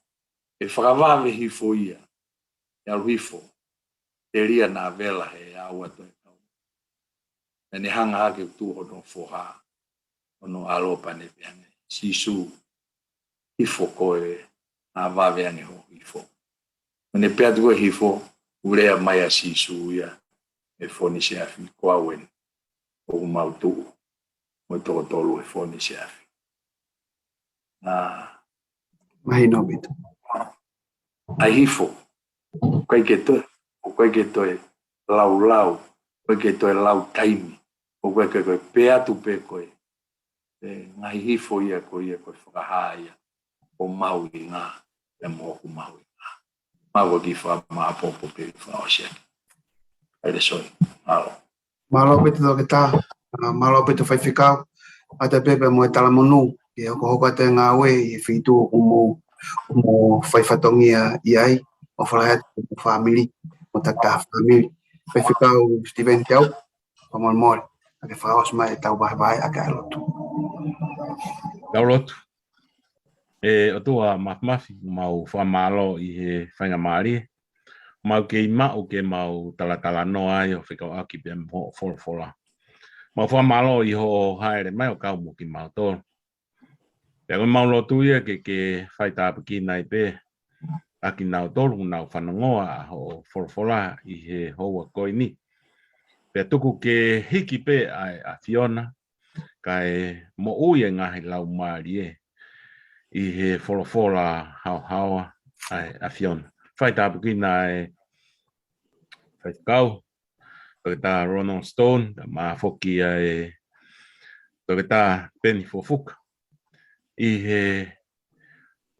ʻE fakavave hifo ia. ʻE ʻalu hifo. Telia naʻa vela he ʻau atu e kau. Pea ne hanga hake ʻo tuʻu hono foha, hono ʻalo pea ne pehē ange, Sīsū, hifo koe, naʻa vave ange hoʻo hifo. Pea ne pehē atu ko e hifo, ʻoku lea mai ʻa Sīsū ia ʻi he Fōnise Afi, ko au eni, ʻoku mau tuʻu mo e toko tolu he Fōnise Afi. ʻA, mahino ʻaupito. ʻA e hifo. ʻOku ʻikai ke toe, ʻoku ʻikai ke toe laulau, ʻoku ʻikai ke toe lau taimi. ʻOku ʻikai ke, ko e pehē atu pē ko e, e ngaahi hifo ia ko ia ko e fakahā ia ʻo mahuʻinga, ʻe mo ʻoku mahuʻinga. Mau kiʻi fakamāʻopoʻopo pē fakaʻosi ʻaki ʻa e lēsoni. Mālō. Mālō ʻaupito Toketā, ʻa, mālō ʻaupito Faifekau, ʻa e pehē pē mo e talamonū, ʻi he hokohoko atu e ngāue, ʻi he feituʻu ʻoku mou, ʻoku mou fai fatongia ʻi ai, ʻofa lahi atu ki hoʻomou fāmili, mo e takitaha fāmili. Faifekau Steven Teau, fakamolemole, ʻa ke fakaʻosi mai ʻetau vahevahe ʻaki ʻa e lotu. Tau lotu. ʻE ʻOtua Māfimafi, mau fakamālō ʻi he faingamālie mau kei maʻu ke mau talatalanoa ai ʻo fekauʻaki pea mo hoʻo folofola. Mau fakamālō ʻi hoʻo hāʻele mai ʻo kau mo kimautolu. Pea ko ʻemau lotu ia ke ke faitāpuekina ai pē ʻa kinautolu ʻoku nau fanongoa ʻa hoʻo folofola ʻi he houa ko eni. Pea tuku ke hiki pē ʻa e ʻAfiona, kae moʻui e ngaahi laumālie ʻi he folofola haohaoa ʻa e ʻAfiona. Faitāpuekina ʻa e Faifekau, Toketā Ronald Stone, kae ʻumaʻā foki ʻa e Toketā Peni Fukofuka. ʻI he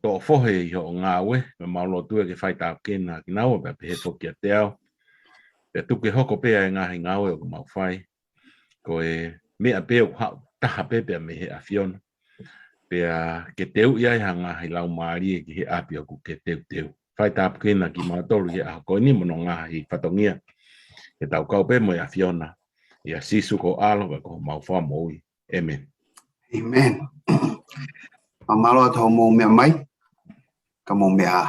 toʻo fohe ʻi hoʻo ngāue, pea mau lotu ia ke faitāpuekina kinaua pea pehē foki kiate au. Pea tuku ke hoko pē ʻa e ngaahi ngāue ʻoku mau fai ko e meʻa pē ʻoku haʻu taha pē pea mei he ʻAfiona. Pea ke teuʻi ai ha ngaahi laumālie ki he ʻapi ʻoku ke teuteu. Faitāpuekina kimautolu ʻi he ʻaho ko eni mo hono ngaahi fatongia. Ke tau kau pē mo e ʻAfiona. ʻIa Sīsū ko ho ʻAlo pea ko homau Fakamoʻui. ʻĒmeni. ʻĒmeni. Mālō atu hoʻomou meʻa mai. Ka mou meʻa ā.